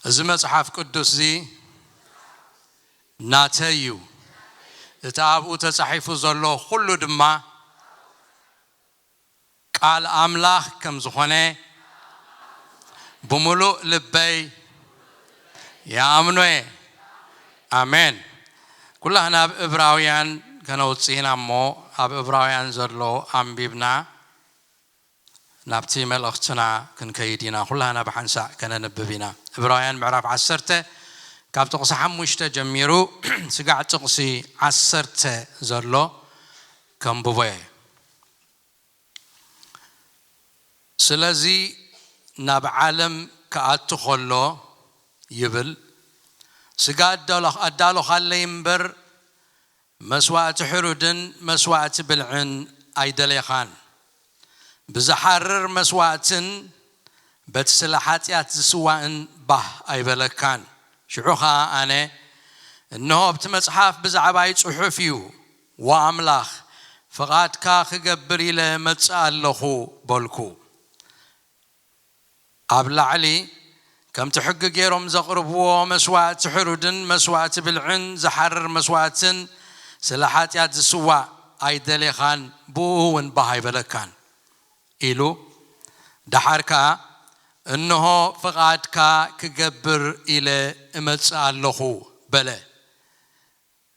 እዚ መጽሓፍ ቅዱስ እዚ ናተይ እዩ። እቲ ኣብኡ ተጻሒፉ ዘሎ ኩሉ ድማ ቃል ኣምላኽ ከም ዝኾነ ብምሉእ ልበይ ይኣምኖ እየ። ኣሜን። ኩላህና ኣብ እብራውያን ከነውጽእ ኢና እሞ፣ ኣብ እብራውያን ዘሎ ኣንቢብና ናብቲ መልእኽትና ክንከይድ ኢና። ኩላህና ብሓንሳእ ከነንብብ ኢና። እብራውያን ምዕራፍ ዓሰርተ ካብ ጥቕሲ ሓሙሽተ ጀሚሩ ስጋዕ ጥቕሲ ዓሰርተ ዘሎ ከንብቦ እየ። ስለዚ ናብ ዓለም ክኣቱ ኸሎ ይብል፣ ስጋ ኣዳሎ-፣ ኣዳሎኻለይ እምበር፣ መስዋእቲ ሕሩድን መስዋእቲ ብልዕን ኣይደሌኻን። ብዝሓርር መስዋእትን በቲ ስለ ሓጢኣት ዝስዋእን ባህ ኣይበለካን። ሽዑ ኸኣ ኣነ፣ እንሆ ኣብቲ መጽሓፍ ብዛዕባይ ጽሑፍ እዩ፣ ዋ ኣምላኽ፣ ፍቓድካ ክገብር ኢለ እመጽእ ኣለኹ በልኩ። ኣብ ላዕሊ ከምቲ ሕጊ ገይሮም ዘቕርብዎ መስዋእቲ ሕሩድን መስዋእቲ ብልዕን ዝሓርር መስዋእትን ስለ ሓጢኣት ዝስዋእ ኣይደሌኻን፣ ብኡ እውን ባህ ኣይበለካን ኢሉ፣ ደሓር ከኣ እንሆ ፍቓድካ ክገብር ኢለ እመጽእ ኣለኹ በለ።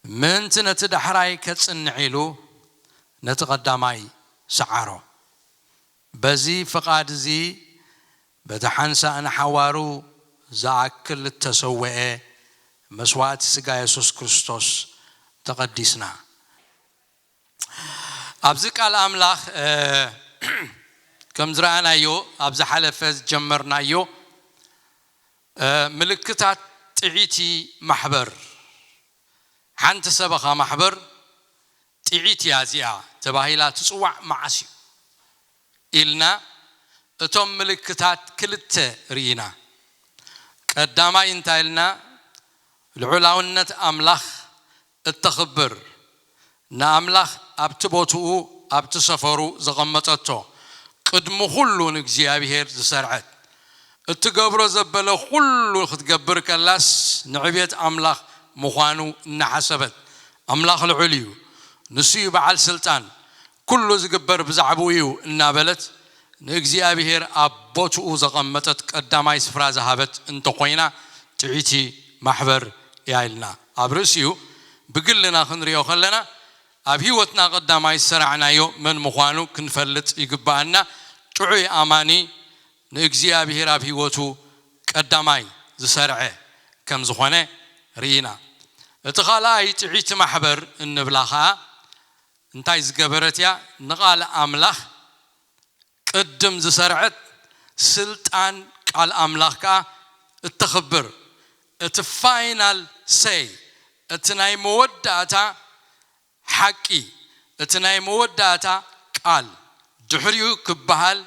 ምእንቲ ነቲ ዳሕራይ ከጽንዕ ኢሉ ነቲ ቀዳማይ ሰዓሮ። በዚ ፍቓድ እዚ በቲ ሓንሳእ ንሓዋሩ ዝኣክል እተሰውአ መስዋእቲ ስጋ የሱስ ክርስቶስ ተቐዲስና። ኣብዚ ቃል ኣምላኽ፣ እ፣ ከም ዝረኣናዮ፣ ኣብ ዝሓለፈ ዝጀመርናዮ፣ እ፣ ምልክታት ጥዒቲ ማሕበር፣ ሓንቲ ሰበኻ ማሕበር ጥዒት እያ እዚኣ ተባሂላ ትጽዋዕ መዓስ እዩ ኢልና፣ እቶም ምልክታት ክልተ ርኢና። ቀዳማይ እንታይ ኢልና? ልዑላውነት ኣምላኽ እተኽብር፣ ንኣምላኽ ኣብቲ ቦትኡ ኣብቲ ሰፈሩ ዘቐመጠቶ፣ ቅድሚ ኩሉ ንእግዚኣብሔር ዝሰርዐት፣ እትገብሮ ዘበለ ኩሉ ክትገብር ከላስ ንዕቤት ኣምላኽ ምዃኑ እናሓሰበት፣ ኣምላኽ ልዑል እዩ፣ ንሱ እዩ በዓል ስልጣን፣ ኩሉ ዝግበር ብዛዕባኡ እዩ እናበለት ንእግዚኣብሔር ኣብ ቦትኡ ዘቐመጠት ቀዳማይ ስፍራ ዝሃበት እንተኾይና ጥዕይቲ ማሕበር እያ ኢልና። ኣብ ርእሲኡ ብግልና ክንሪኦ ከለና ኣብ ህይወትና ቀዳማይ ዝሰራዕናዮ መን ምዃኑ ክንፈልጥ ይግብኣና። ጥዑይ ኣማኒ ንእግዚኣብሔር ኣብ ህይወቱ ቀዳማይ ዝሰርዐ ከም ዝኾነ ርኢና። እቲ ካልኣይ ጥዕይቲ ማሕበር እንብላ ኸኣ እንታይ ዝገበረት እያ? ንቓል ኣምላኽ ቅድም ዝሰርዐት፣ ስልጣን ቃል ኣምላኽ ከኣ እተኽብር፣ እቲ ፋይናል ሰይ፣ እቲ ናይ መወዳእታ ሓቂ፣ እቲ ናይ መወዳእታ ቃል፣ ድሕሪኡ ክበሃል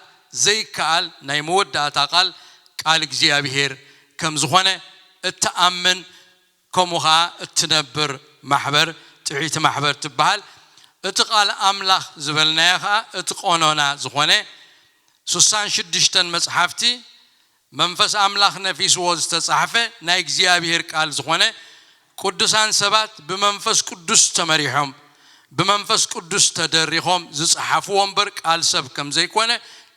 ዘይከኣል ናይ መወዳእታ ቃል፣ ቃል እግዚኣብሔር ከም ዝኾነ እትኣምን፣ ከምኡ ኸዓ እትነብር ማሕበር፣ ጥዕይቲ ማሕበር ትበሃል። እቲ ቃል ኣምላኽ ዝበልናዮ ኸዓ እቲ ቆኖና ዝኾነ ስሳን ሽዱሽተን መጽሓፍቲ መንፈስ ኣምላኽ ነፊስዎ ዝተጻሕፈ ናይ እግዚኣብሔር ቃል ዝኾነ፣ ቅዱሳን ሰባት ብመንፈስ ቅዱስ ተመሪሖም፣ ብመንፈስ ቅዱስ ተደሪኾም ዝጸሓፍዎ እምበር ቃል ሰብ ከም ዘይኮነ፣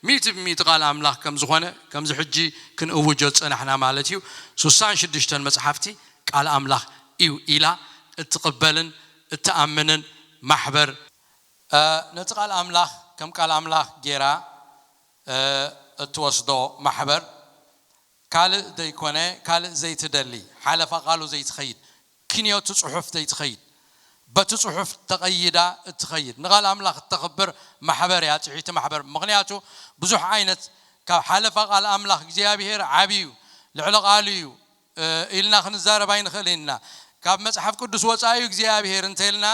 ሚእቲ ብሚእቲ ቃል ኣምላኽ ከም ዝኾነ፣ ከምዚ ሕጂ ክንእውጆ ዝጸናሕና ማለት እዩ። ስሳን ሽዱሽተን መጽሓፍቲ ቃል ኣምላኽ እዩ ኢላ እትቕበልን እትኣምንን ማሕበር፣ እ፣ ነቲ ቃል ኣምላኽ ከም ቃል ኣምላኽ ጌራ፣ እ፣ እትወስዶ ማሕበር፣ ካልእ ዘይኮነ፣ ካልእ ዘይትደሊ፣ ሓለፋ ቃሉ ዘይትኸይድ፣ ክንዮ እቲ ጽሑፍ ዘይትኸይድ፣ በቲ ጽሑፍ ተቐይዳ እትኸይድ፣ ንቓል ኣምላኽ እተኽብር ማሕበር እያ፣ ጥዕይቲ ማሕበር። ምኽንያቱ ብዙሕ ዓይነት፣ ካብ ሓለፋ ቃል ኣምላኽ እግዚኣብሔር ዓቢ እዩ፣ ልዕሊ ቃሉ እዩ፣ እ፣ ኢልና ክንዛረብ ኣይንኽእልን ኢና። ካብ መጽሓፍ ቅዱስ ወጻኢ እዩ እግዚኣብሔር እንተ ኢልና፣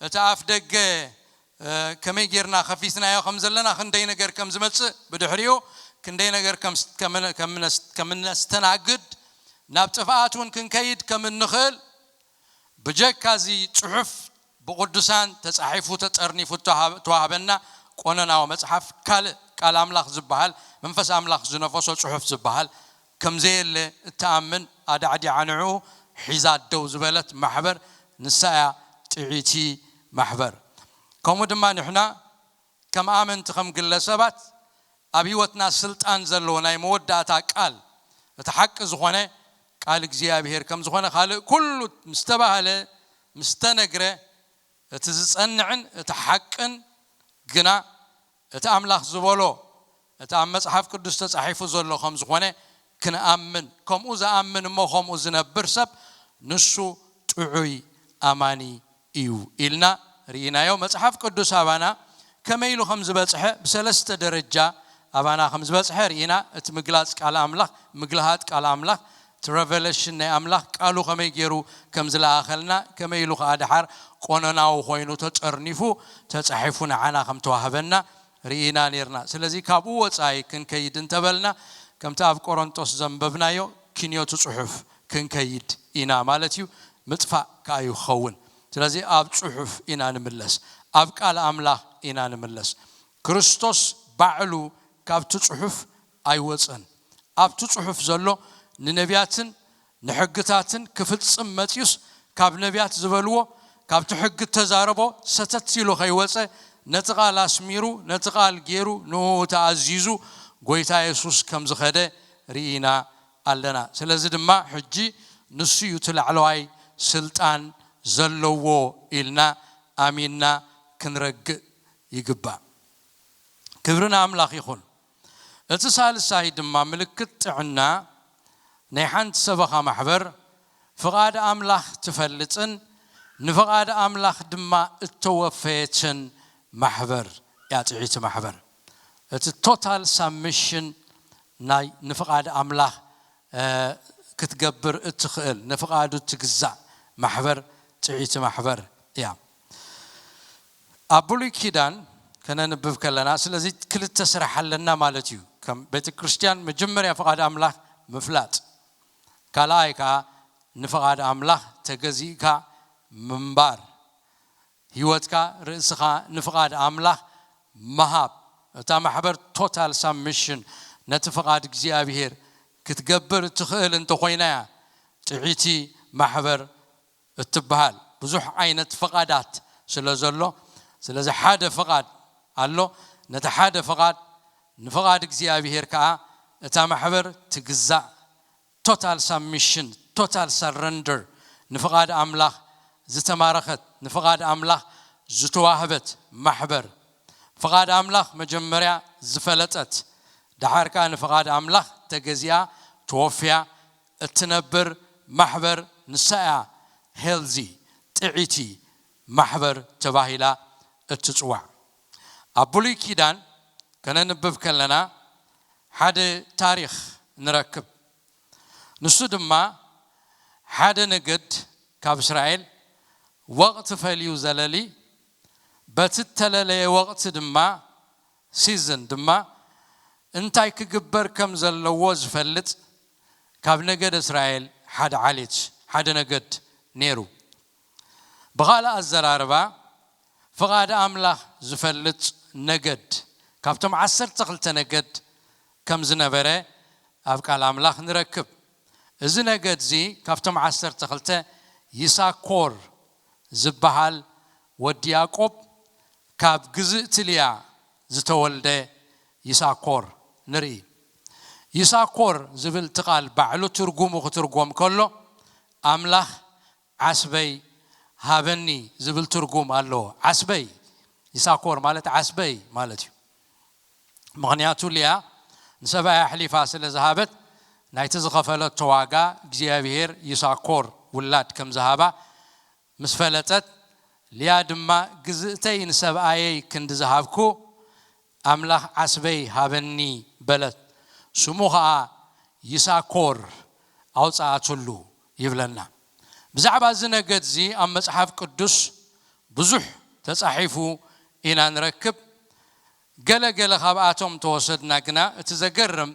እቲ ኣፍ ደገ፣ እ፣ ከመይ ጌርና ከፊትናዮ ከም ዘለና፣ ክንደይ ነገር ከም ዝመጽእ፣ ብድሕሪኡ ክንደይ ነገር ከም ስ-፣ ከም ነ-፣ ከም ነስ-፣ ከም ነስተናግድ፣ ናብ ጥፍኣት እውን ክንከይድ ከም እንኽእል፣ ብጀካ እዚ ጽሑፍ ብቕዱሳን ተጻሒፉ ተጠርኒፉ እተዋሃበ-፣ እተዋህበና ቆነናዊ መጽሓፍ፣ ካልእ ቃል ኣምላኽ ዝበሃል፣ መንፈስ ኣምላኽ ዝነፈሶ ጽሑፍ ዝበሃል ከም ዘየለ እትኣምን ኣዳዕዲዓ ንዕኡ ሒዛ ደው ዝበለት ማሕበር ንሳ እያ ጥዕይቲ ማሕበር። ከምኡ ድማ ንሕና ከም ኣመንቲ ከም ግለሰባት ኣብ ህይወትና ስልጣን ዘለዎ ናይ መወዳእታ ቃል እቲ ሓቂ ዝኾነ ቃል እግዚኣብሔር ከም ዝኾነ ካልእ ኩሉ ምስ ተባህለ ምስ ተነግረ እቲ ዝጸንዕን እቲ ሓቅን ግና እቲ ኣምላኽ ዝበሎ እቲ ኣብ መጽሓፍ ቅዱስ ተጻሒፉ ዘሎ ከም ዝኾነ ክንኣምን ከምኡ ዝኣምን እሞ ከምኡ ዝነብር ሰብ ንሱ ጥዑይ ኣማኒ እዩ ኢልና ርኢናዮ። መጽሓፍ ቅዱስ ኣባና ከመይ ኢሉ ከም ዝበጽሐ ብሰለስተ ደረጃ ኣባና ከም ዝበጽሐ ርኢና። እቲ ምግላጽ ቃል ኣምላኽ፣ ምግልሃጥ ቃል ኣምላኽ፣ እቲ ሬቨሌሽን ናይ ኣምላኽ ቃሉ ከመይ ገይሩ ከም ዝለኣኸልና፣ ከመይ ኢሉ ከኣ ደሓር ቆነናዊ ኮይኑ ተጸርኒፉ ተጻሒፉ ንዓና ከም ተዋህበና ርኢና ነርና። ስለዚ ካብኡ ወጻኢ ክንከይድ እንተበልና ከምቲ ኣብ ቆሮንጦስ ዘንበብናዮ ክንዮቲ ጽሑፍ ክንከይድ ኢና ማለት እዩ። ምጥፋእ ከኣ እዩ ክኸውን። ስለዚ ኣብ ጽሑፍ ኢና ንምለስ፣ ኣብ ቃል ኣምላኽ ኢና ንምለስ። ክርስቶስ ባዕሉ ካብቲ ጽሑፍ ኣይወጸን። ኣብቲ ጽሑፍ ዘሎ ንነቢያትን ንሕግታትን ክፍጽም መጺኡስ ካብ ነቢያት ዝበልዎ ካብቲ ሕጊ እተዛረቦ ሰተት ኢሉ ከይወጸ ነቲ ቃል ኣስሚሩ ነቲ ቃል ገይሩ ንኡ ተኣዚዙ ጎይታ የሱስ ከም ዝኸደ ርኢና ኣለና። ስለዚ ድማ ሕጂ ንሱ እዩ እቲ ላዕለዋይ ስልጣን ዘለዎ ኢልና ኣሚንና ክንረግእ ይግባእ። ክብሪ ንኣምላኽ ይኹን። እቲ ሳልሳይ ድማ ምልክት ጥዕና ናይ ሓንቲ ሰበኻ ማሕበር ፍቓድ ኣምላኽ ትፈልጥን ንፍቓድ ኣምላኽ ድማ እተወፈየትን ማሕበር እያ ጥዕይቲ ማሕበር። እቲ ቶታል ሳብሚሽን ናይ ንፍቓድ ኣምላኽ ክትገብር እትኽእል ንፍቓዱ ትግዛእ ማሕበር ጥዕይቲ ማሕበር እያ። ኣብ ብሉይ ኪዳን ከነንብብ ከለና ስለዚ ክልተ ስራሕ ኣለና ማለት እዩ። ከም ቤተ ክርስቲያን መጀመርያ ፍቓድ ኣምላኽ ምፍላጥ፣ ካልኣይ ከዓ ንፍቓድ ኣምላኽ ተገዚእካ ምንባር፣ ህይወትካ ርእስኻ ንፍቓድ ኣምላኽ ምሃብ። እታ ማሕበር ቶታል ሳብሚሽን ነቲ ፍቓድ እግዚኣብሔር ክትገብር እትኽእል እንተኾይና እያ ጥዕይቲ ማሕበር እትበሃል። ብዙሕ ዓይነት ፍቓዳት ስለ ዘሎ ስለዚ ሓደ ፍቓድ ኣሎ። ነቲ ሓደ ፍቓድ ንፍቓድ እግዚኣብሔር ከዓ እታ ማሕበር ትግዛእ። ቶታል ሳብሚሽን፣ ቶታል ሰረንደር፣ ንፍቓድ ኣምላኽ ዝተማረኸት፣ ንፍቓድ ኣምላኽ ዝተዋህበት ማሕበር፣ ፍቓድ ኣምላኽ መጀመርያ ዝፈለጠት፣ ደሓር ከኣ ንፍቓድ ኣምላኽ ተገዚኣ፣ ተወፍያ እትነብር ማሕበር ንሳ እያ ሄልዚ፣ ጥዕይቲ ማሕበር ተባሂላ እትጽዋዕ። ኣብ ብሉይ ኪዳን ከነንብብ ከለና ሓደ ታሪኽ ንረክብ። ንሱ ድማ ሓደ ነገድ ካብ እስራኤል ወቕቲ ፈልዩ ዘለሊ፣ በቲ እተለለየ ወቕቲ ድማ፣ ሲዝን ድማ እንታይ ክግበር ከም ዘለዎ ዝፈልጥ ካብ ነገድ እስራኤል ሓደ ዓሌት፣ ሓደ ነገድ ነይሩ። ብኻልእ ኣዘራርባ ፍቓድ ኣምላኽ ዝፈልጥ ነገድ ካብቶም ዓሰርተ ክልተ ነገድ ከም ዝነበረ ኣብ ቃል ኣምላኽ ንረክብ። እዚ ነገድ እዚ ካብቶም ዓሰርተ ክልተ ይሳኮር ዝበሃል ወዲ ያዕቆብ ካብ ግዝእቲ ልያ ዝተወልደ ይሳኮር ንርኢ። ይሳኮር ዝብል እቲ ቃል ባዕሉ ትርጉሙ ክትርጎም ከሎ ኣምላኽ ዓስበይ ሃበኒ ዝብል ትርጉም ኣለዎ። ዓስበይ ይሳኮር ማለት ዓስበይ ማለት እዩ። ምኽንያቱ ልያ ንሰብኣያ ኣሕሊፋ ስለ ዝሃበት ናይቲ ዝኸፈለቶ ዋጋ እግዚኣብሔር ይሳኮር ውላድ ከም ዝሃባ ምስ ፈለጠት ልያ ድማ ግዝእተይ ንሰብኣየይ ክንዲ ዝሃብኩ ኣምላኽ ዓስበይ ሃበኒ በለት። ስሙ ኸኣ ይሳኮር ኣውፅኣትሉ ይብለና። ብዛዕባ እዚ ነገድ እዚ ኣብ መፅሓፍ ቅዱስ ብዙሕ ተፃሒፉ ኢና ንረክብ። ገለ ገለ ካብኣቶም ተወሰድና ግና እቲ ዘገርም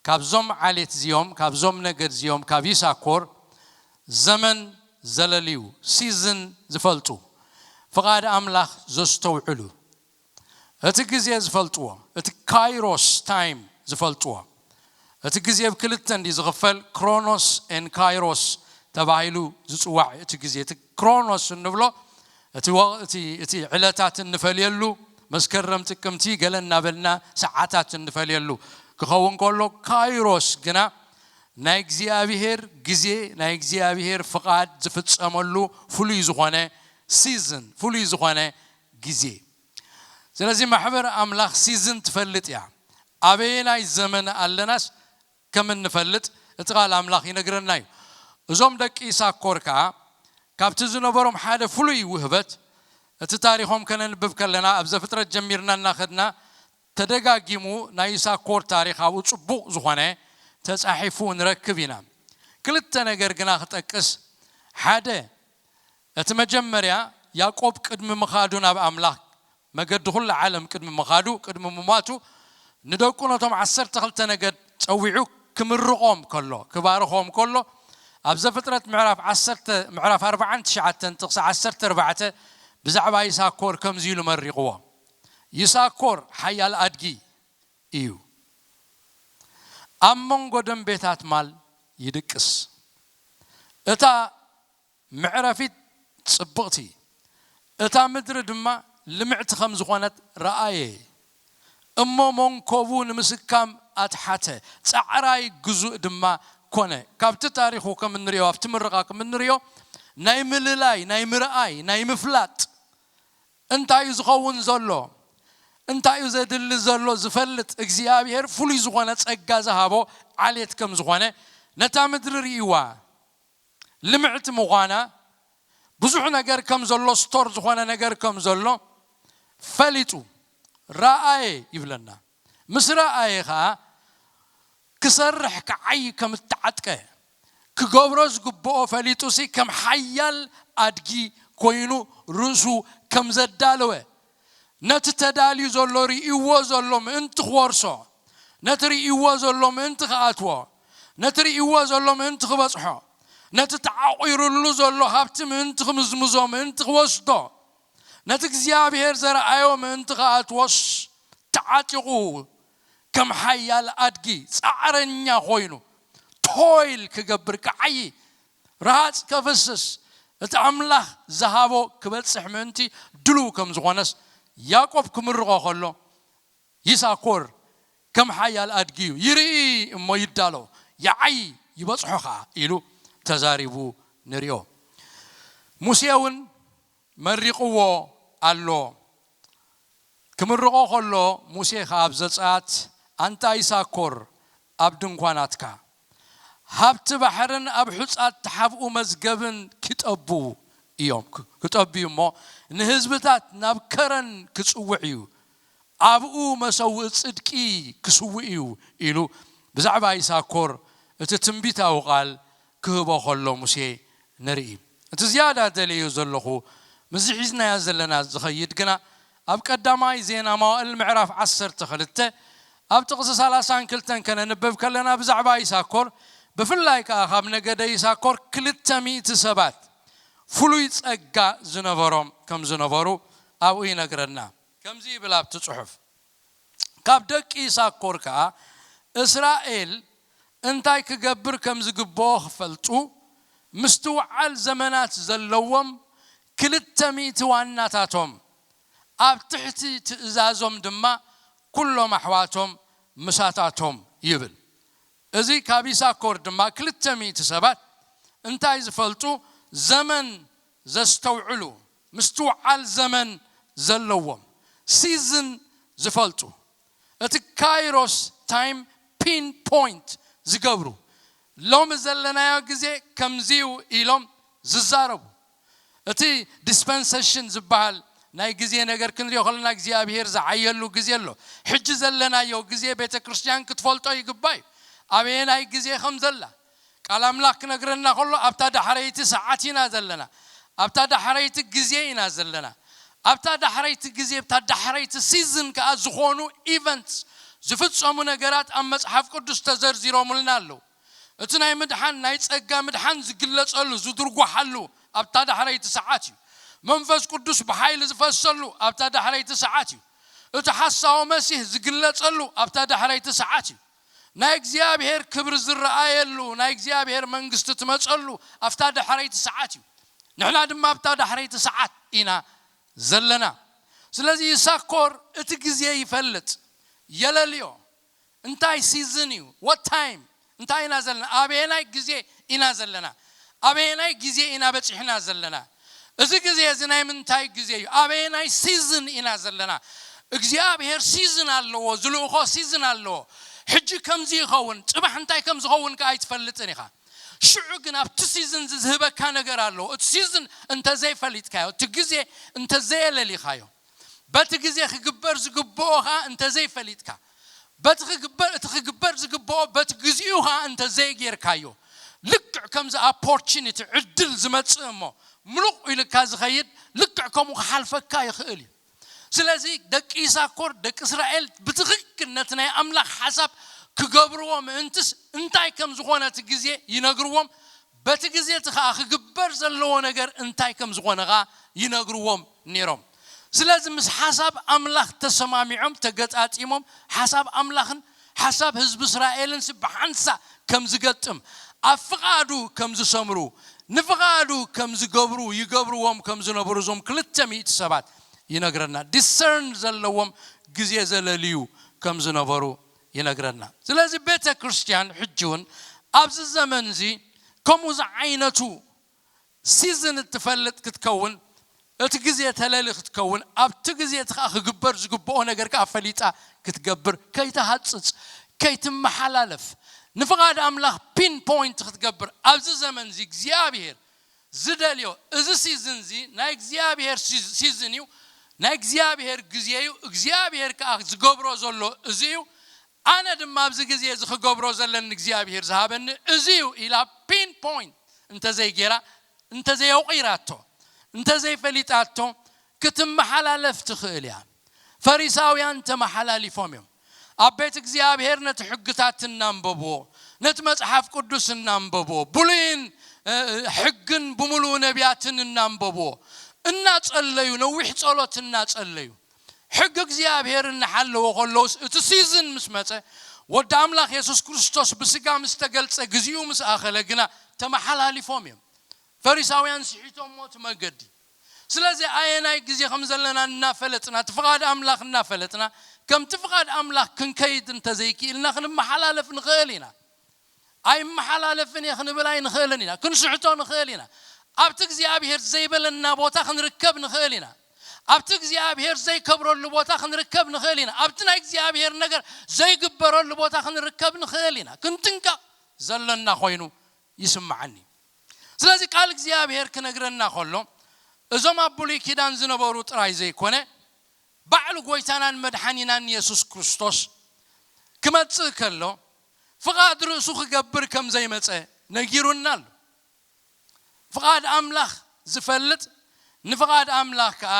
ካብዞም ዓሌት እዚኦም ካብዞም ነገድ እዚኦም ካብ ይሳኮር ዘመን ዘለልዩ ሲዝን ዝፈልጡ ፍቓድ ኣምላኽ ዘስተውዕሉ እቲ ግዜ ዝፈልጥዎ እቲ ካይሮስ ታይም ዝፈልጥዎ እቲ ግዜ ብክልተ እንዲ ዝኽፈል፣ ክሮኖስ ኤን ካይሮስ ተባሂሉ ዝጽዋዕ። እቲ ግዜ፣ እቲ ክሮኖስ እንብሎ እቲ ወ- እቲ እቲ ዕለታት እንፈልየሉ፣ መስከረም፣ ጥቅምቲ ገለ እናበልና ሰዓታት እንፈልየሉ ክኸውን ከሎ፣ ካይሮስ ግና ናይ እግዚኣብሔር ግዜ፣ ናይ እግዚኣብሔር ፍቓድ ዝፍጸመሉ ፍሉይ ዝኾነ ሲዝን፣ ፍሉይ ዝኾነ ግዜ። ስለዚ ማሕበር ኣምላኽ ሲዝን ትፈልጥ እያ። ኣበየናይ ዘመን ኣለናስ ከም እንፈልጥ እቲ ቃል ኣምላኽ ይነግረና እዩ። እዞም ደቂ ይሳኮር ከኣ ካብቲ ዝነበሮም ሓደ ፍሉይ ውህበት፣ እቲ ታሪኾም ከነንብብ ከለና፣ ኣብ ዘፍጥረት ጀሚርና እናኸድና፣ ተደጋጊሙ ናይ ይሳኮር ታሪኽ ኣብኡ ጽቡቕ ዝኾነ ተጻሒፉ ንረክብ ኢና። ክልተ ነገር ግና ክጠቅስ። ሓደ፣ እቲ መጀመርያ ያዕቆብ ቅድሚ ምኻዱ ናብ ኣምላኽ፣ መገዲ ኩሉ ዓለም ቅድሚ ምኻዱ፣ ቅድሚ ምሟቱ፣ ንደቁ ነቶም ዓሰርተ ክልተ ነገድ ጸዊዑ ክምርቖም ከሎ፣ ክባርኾም ከሎ፣ ኣብ ዘፍጥረት ምዕራፍ ዓሰርተ፣ ምዕራፍ ኣርባዓን ትሽዓተን ጥቕሲ ዓሰርተ ኣርባዕተ ብዛዕባ ይሳኮር ከምዚ ኢሉ መሪቕዎ። ይሳኮር ሓያል ኣድጊ እዩ። ኣብ መንጎ ደንቤታት ማል ይድቅስ። እታ መዕረፊት ጽብቕቲ፣ እታ ምድሪ ድማ ልምዕቲ ከም ዝኾነት ረኣየ። እሞ መንኮቡ ንምስካም ኣትሓተ፣ ጻዕራይ ግዙእ ድማ ኮነ። ካብቲ ታሪኹ ከም እንሪኦ፣ ኣብቲ ምርቓ ከም እንሪኦ፣ ናይ ምልላይ፣ ናይ ምርኣይ፣ ናይ ምፍላጥ፣ እንታይ እዩ ዝኸውን ዘሎ፣ እንታይ እዩ ዘድሊ ዘሎ ዝፈልጥ እግዚኣብሔር ፍሉይ ዝኾነ ጸጋ ዝሃቦ ዓሌት ከም ዝኾነ፣ ነታ ምድሪ ርእይዋ፣ ልምዕቲ ምዃና፣ ብዙሕ ነገር ከም ዘሎ፣ ስቶር ዝኾነ ነገር ከም ዘሎ ፈሊጡ፣ ረኣየ ይብለና። ምስ ረኣየ ኸኣ ክሰርሕ ክዓይ ከም እተዓጥቀ፣ ክገብሮ ዝግብኦ ፈሊጡሲ ከም ሓያል ኣድጊ ኮይኑ ርእሱ ከም ዘዳለወ፣ ነቲ ተዳልዩ ዘሎ ርእይዎ ዘሎ ምእንቲ ክወርሶ፣ ነቲ ርእይዎ ዘሎ ምእንቲ ክኣትዎ፣ ነቲ ርእይዎ ዘሎ ምእንቲ ክበጽሖ፣ ነቲ ተዓቒሩሉ ዘሎ ሃብቲ ምእንቲ ክምዝምዞ፣ ምእንቲ ክወስዶ፣ ነቲ እግዚኣብሔር ዘርኣዮ ምእንቲ ክኣትዎስ ተዓጢቑ ከም ሓያል ኣድጊ ጻዕረኛ ኮይኑ ቶይል ክገብር ክዓዪ፣ ረሃጽ ከፍስስ፣ እቲ ኣምላኽ ዝሃቦ ክበጽሕ ምእንቲ ድሉው ከም ዝኾነስ ያዕቆብ ክምርቖ ከሎ፣ ይሳኮር ከም ሓያል ኣድጊ እዩ፣ ይርኢ እሞ ይዳሎ፣ ይዓዪ ይበጽሖ ኸኣ ኢሉ ተዛሪቡ ንሪኦ። ሙሴ እውን መሪቕዎ ኣሎ። ክምርቖ ከሎ ሙሴ ኸኣ ኣብ ዘጸኣት፣ ኣንታ ይሳኮር ኣብ ድንኳናትካ፣ ሃብቲ ባሕርን ኣብ ሑጻት ተሓብኡ መዝገብን ክጠቡ እዮም፣ ክጠቡ እዩ እሞ፣ ንህዝብታት ናብ ከረን ክጽውዕ እዩ፣ ኣብኡ መሰውኢ ጽድቂ ክስውእ እዩ ኢሉ ብዛዕባ ይሳኮር እቲ ትንቢታዊ ቃል ክህቦ ከሎ ሙሴ ንርኢ። እቲ ዝያዳ ደልዮ ዘለኹ፣ ምስዚ ሒዝናዮ ዘለና ዝኸይድ ግና፣ ኣብ ቀዳማይ ዜና መዋእል ምዕራፍ ዓሰርተ ክልተ ኣብ ጥቕሲ ሰላሳን ክልተን ከነንብብ ከለና፣ ብዛዕባ ይሳኮር፣ ብፍላይ ከኣ ካብ ነገደ ይሳኮር ክልተ ሚእቲ ሰባት ፍሉይ ጸጋ ዝነበሮም ከም ዝነበሩ ኣብኡ ይነግረና። ከምዚ ይብል ኣብቲ ጽሑፍ፣ ካብ ደቂ ይሳኮር ከኣ እስራኤል እንታይ ክገብር ከም ዝግብኦ ክፈልጡ፣ ምስትውዓል ዘመናት ዘለዎም ክልተ ሚእቲ ዋናታቶም፣ ኣብ ትሕቲ ትእዛዞም ድማ ኩሎም ኣሕዋቶም ምሳታቶም ይብል። እዚ ካብ ይሳኮር ድማ ክልተ ሚእቲ ሰባት እንታይ ዝፈልጡ፣ ዘመን ዘስተውዕሉ፣ ምስትውዓል ዘመን ዘለዎም፣ ሲዝን ዝፈልጡ፣ እቲ ካይሮስ ታይም ፒን ፖይንት ዝገብሩ፣ ሎሚ ዘለናዮ ግዜ ከምዚዩ ኢሎም ዝዛረቡ። እቲ ዲስፐንሰሽን ዝበሃል ናይ ግዜ ነገር ክንሪኦ ከለና እግዚኣብሔር ዝዓየሉ ግዜ ኣሎ። ሕጂ ዘለናዮ ግዜ ቤተ ክርስቲያን ክትፈልጦ ይግባእ እዩ። ኣበየናይ ግዜ ከም ዘላ ቃል ኣምላኽ ክነግረና ከሎ ኣብታ ዳሕረይቲ ሰዓት ኢና ዘለና። ኣብታ ዳሕረይቲ ግዜ ኢና ዘለና። ኣብታ ዳሕረይቲ ግዜ፣ ኣብታ ዳሕረይቲ ሲዝን ከኣ ዝኾኑ ኢቨንትስ፣ ዝፍጸሙ ነገራት ኣብ መጽሓፍ ቅዱስ ተዘርዚሮምልና ኣለዉ። እቲ ናይ ምድሓን፣ ናይ ጸጋ ምድሓን ዝግለጸሉ፣ ዝድርጓሓሉ ኣብታ ዳሕረይቲ ሰዓት እዩ። መንፈስ ቅዱስ ብሓይሊ ዝፈሰሉ ኣብታ ዳሕረይቲ ሰዓት እዩ። እቲ ሓሳዊ መሲህ ዝግለጸሉ ኣብታ ዳሕረይቲ ሰዓት እዩ። ናይ እግዚኣብሔር ክብሪ ዝረኣየሉ፣ ናይ እግዚኣብሔር መንግስቲ ትመጸሉ ኣብታ ዳሕረይቲ ሰዓት እዩ። ንሕና ድማ ኣብታ ዳሕረይቲ ሰዓት ኢና ዘለና። ስለዚ ይሳኮር እቲ ግዜ ይፈልጥ፣ የለልዮ። እንታይ ሲዝን እዩ? What time? እንታይ ኢና ዘለና? ኣበየናይ ግዜ ኢና ዘለና? ኣበየናይ ግዜ ኢና በጺሕና ዘለና? እዚ ግዜ እዚ ናይ ምንታይ ግዜ እዩ? ኣበየናይ ሲዝን ኢና ዘለና? እግዚኣብሔር ሲዝን ኣለዎ፣ ዝልእኾ ሲዝን ኣለዎ። ሕጂ ከምዚ ይኸውን፣ ጽባሕ እንታይ ከም ዝኸውን ከኣ ኣይትፈልጥን ኢኻ። ሽዑ ግን ኣብቲ ሲዝን እዚ ዝህበካ ነገር ኣለዎ። እቲ ሲዝን እንተዘይፈሊጥካዮ፣ እቲ ግዜ እንተዘየለሊኻዮ፣ በቲ ግዜ ክግበር ዝግብኦ ኸኣ እንተዘይፈሊጥካ፣ በቲ ክግበር፣ እቲ ክግበር ዝግብኦ በቲ ግዜኡ ኸኣ እንተዘይጌርካዮ፣ ልክዕ ከምዚ ኦፖርቹኒቲ፣ ዕድል ዝመጽእ እሞ ምሉቕ ኢልካ ዝኸይድ፣ ልክዕ ከምኡ ክሓልፈካ ይኽእል እዩ። ስለዚ ደቂ ይሳኮር፣ ደቂ እስራኤል ብትኽክል ነቲ ናይ ኣምላኽ ሓሳብ ክገብርዎ ምእንትስ እንታይ ከም ዝኾነ እቲ ግዜ ይነግርዎም፣ በቲ ግዜ እቲ ኸኣ ክግበር ዘለዎ ነገር እንታይ ከም ዝኾነ ኸኣ ይነግርዎም ነይሮም። ስለዚ ምስ ሓሳብ ኣምላኽ ተሰማሚዖም፣ ተገጣጢሞም፣ ሓሳብ ኣምላኽን ሓሳብ ህዝቢ እስራኤልን ሲ ብሓንሳ ከም ዝገጥም፣ ኣብ ፍቓዱ ከም ዝሰምሩ፣ ንፍቓዱ ከም ዝገብሩ ይገብርዎም ከም ዝነበሩ እዞም ክልተ ሚእቲ ሰባት ይነግረና። ዲሰርን ዘለዎም ግዜ ዘለልዩ ከም ዝነበሩ ይነግረና። ስለዚ ቤተ ክርስቲያን ሕጂ እውን ኣብዚ ዘመን እዚ ከምኡ ዝዓይነቱ ሲዝን እትፈልጥ ክትከውን፣ እቲ ግዜ ተለሊ ክትከውን፣ ኣብቲ ግዜ እቲ ኸኣ ክግበር ዝግብኦ ነገር ከኣ ፈሊጣ ክትገብር፣ ከይትሃጽጽ፣ ከይትመሓላለፍ፣ ንፍቓድ ኣምላኽ ፒን ፖይንት ክትገብር፣ ኣብዚ ዘመን እዚ እግዚኣብሔር ዝደልዮ፣ እዚ ሲዝን እዚ ናይ እግዚኣብሔር ሲዝ-፣ ሲዝን እዩ፣ ናይ እግዚኣብሔር ግዜ እዩ፣ እግዚኣብሔር ከኣ ዝገብሮ ዘሎ እዚ እዩ። ኣነ ድማ ኣብዚ ግዜ እዚ ክገብሮ ዘለኒ እግዚኣብሔር ዝሃበኒ እዚ እዩ ኢላ ፒን ፖይንት እንተዘይጌራ፣ እንተዘየውቒራቶ፣ እንተዘይፈሊጣቶ ክትመሓላለፍ ትኽእል እያ። ፈሪሳውያን ተመሓላሊፎም እዮም። ኣብ ቤት እግዚኣብሔር ነቲ ሕግታት እናንበብዎ፣ ነቲ መጽሓፍ ቅዱስ እናንበብዎ፣ ብሉይን፣ እ፣ ሕግን ብምሉኡ ነቢያትን እናንበብዎ፣ እናጸለዩ፣ ነዊሕ ጸሎት እናጸለዩ፣ ሕጊ እግዚኣብሔር እናሓለወ ከለውስ፣ እቲ ሲዝን ምስ መጸ፣ ወዲ ኣምላኽ የሱስ ክርስቶስ ብስጋ ምስ ተገልጸ፣ ግዜኡ ምስ ኣኸለ ግና ተመሓላሊፎም እዮም። ፈሪሳውያን ስሒቶሞ እቲ መገዲ። ስለዚ ኣየናይ ግዜ ከም ዘለና እናፈለጥና፣ እቲ ፍቓድ ኣምላኽ እናፈለጥና፣ ከምቲ ፍቓድ ኣምላኽ ክንከይድ እንተዘይክኢልና ክንመሓላለፍ ንኽእል ኢና። ኣይመሓላለፍን እየ ክንብል ኣይንኽእልን ኢና። ክንስሕቶ ንኽእል ኢና። ኣብቲ እግዚኣብሔር ዘይበለና ቦታ ክንርከብ ንኽእል ኢና። ኣብቲ እግዚኣብሔር ዘይከብረሉ ቦታ ክንርከብ ንኽእል ኢና። ኣብቲ ናይ እግዚኣብሔር ነገር ዘይግበረሉ ቦታ ክንርከብ ንኽእል ኢና። ክንጥንቀቕ ዘለና ኮይኑ ይስምዓኒ። ስለዚ ቃል እግዚኣብሔር ክነግረና ከሎ፣ እዞም ኣብ ብሉይ ኪዳን ዝነበሩ ጥራይ ዘይኮነ፣ ባዕሉ ጎይታናን መድሓኒናን የሱስ ክርስቶስ ክመጽእ ከሎ፣ ፍቓድ ርእሱ ክገብር ከም ዘይመጸ ነጊሩና ኣሎ። ፍቓድ ኣምላኽ ዝፈልጥ፣ ንፍቓድ ኣምላኽ ከኣ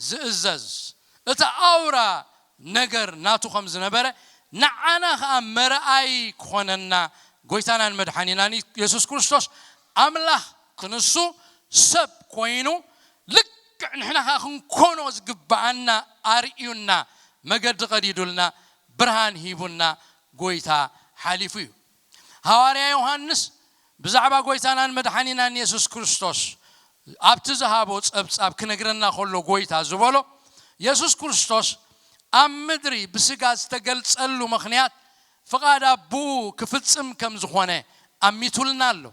ዝእዘዝ፣ እቲ ኣውራ ነገር ናቱ ከም ዝነበረ፣ ንዓና ከኣ መርኣይ ክኾነና፣ ጎይታናን መድሓኒናን የሱስ ክርስቶስ፣ ኣምላኽ ክንሱ ሰብ ኮይኑ፣ ልክዕ ንሕና ከኣ ክንኮኖ ዝግብኣና ኣርእዩና፣ መገዲ ቀዲዱልና፣ ብርሃን ሂቡና፣ ጎይታ ሓሊፉ እዩ። ሃዋርያ ዮሃንስ ብዛዕባ ጎይታናን መድሓኒናን የሱስ ክርስቶስ ኣብቲ ዝሃቦ ጸብጻብ ክነግረና ከሎ፣ ጎይታ ዝበሎ፣ የሱስ ክርስቶስ ኣብ ምድሪ ብስጋ ዝተገልጸሉ ምኽንያት፣ ፍቓድ ኣቦኡ ክፍጽም ከም ዝኾነ ኣሚቱልና ኣሎ።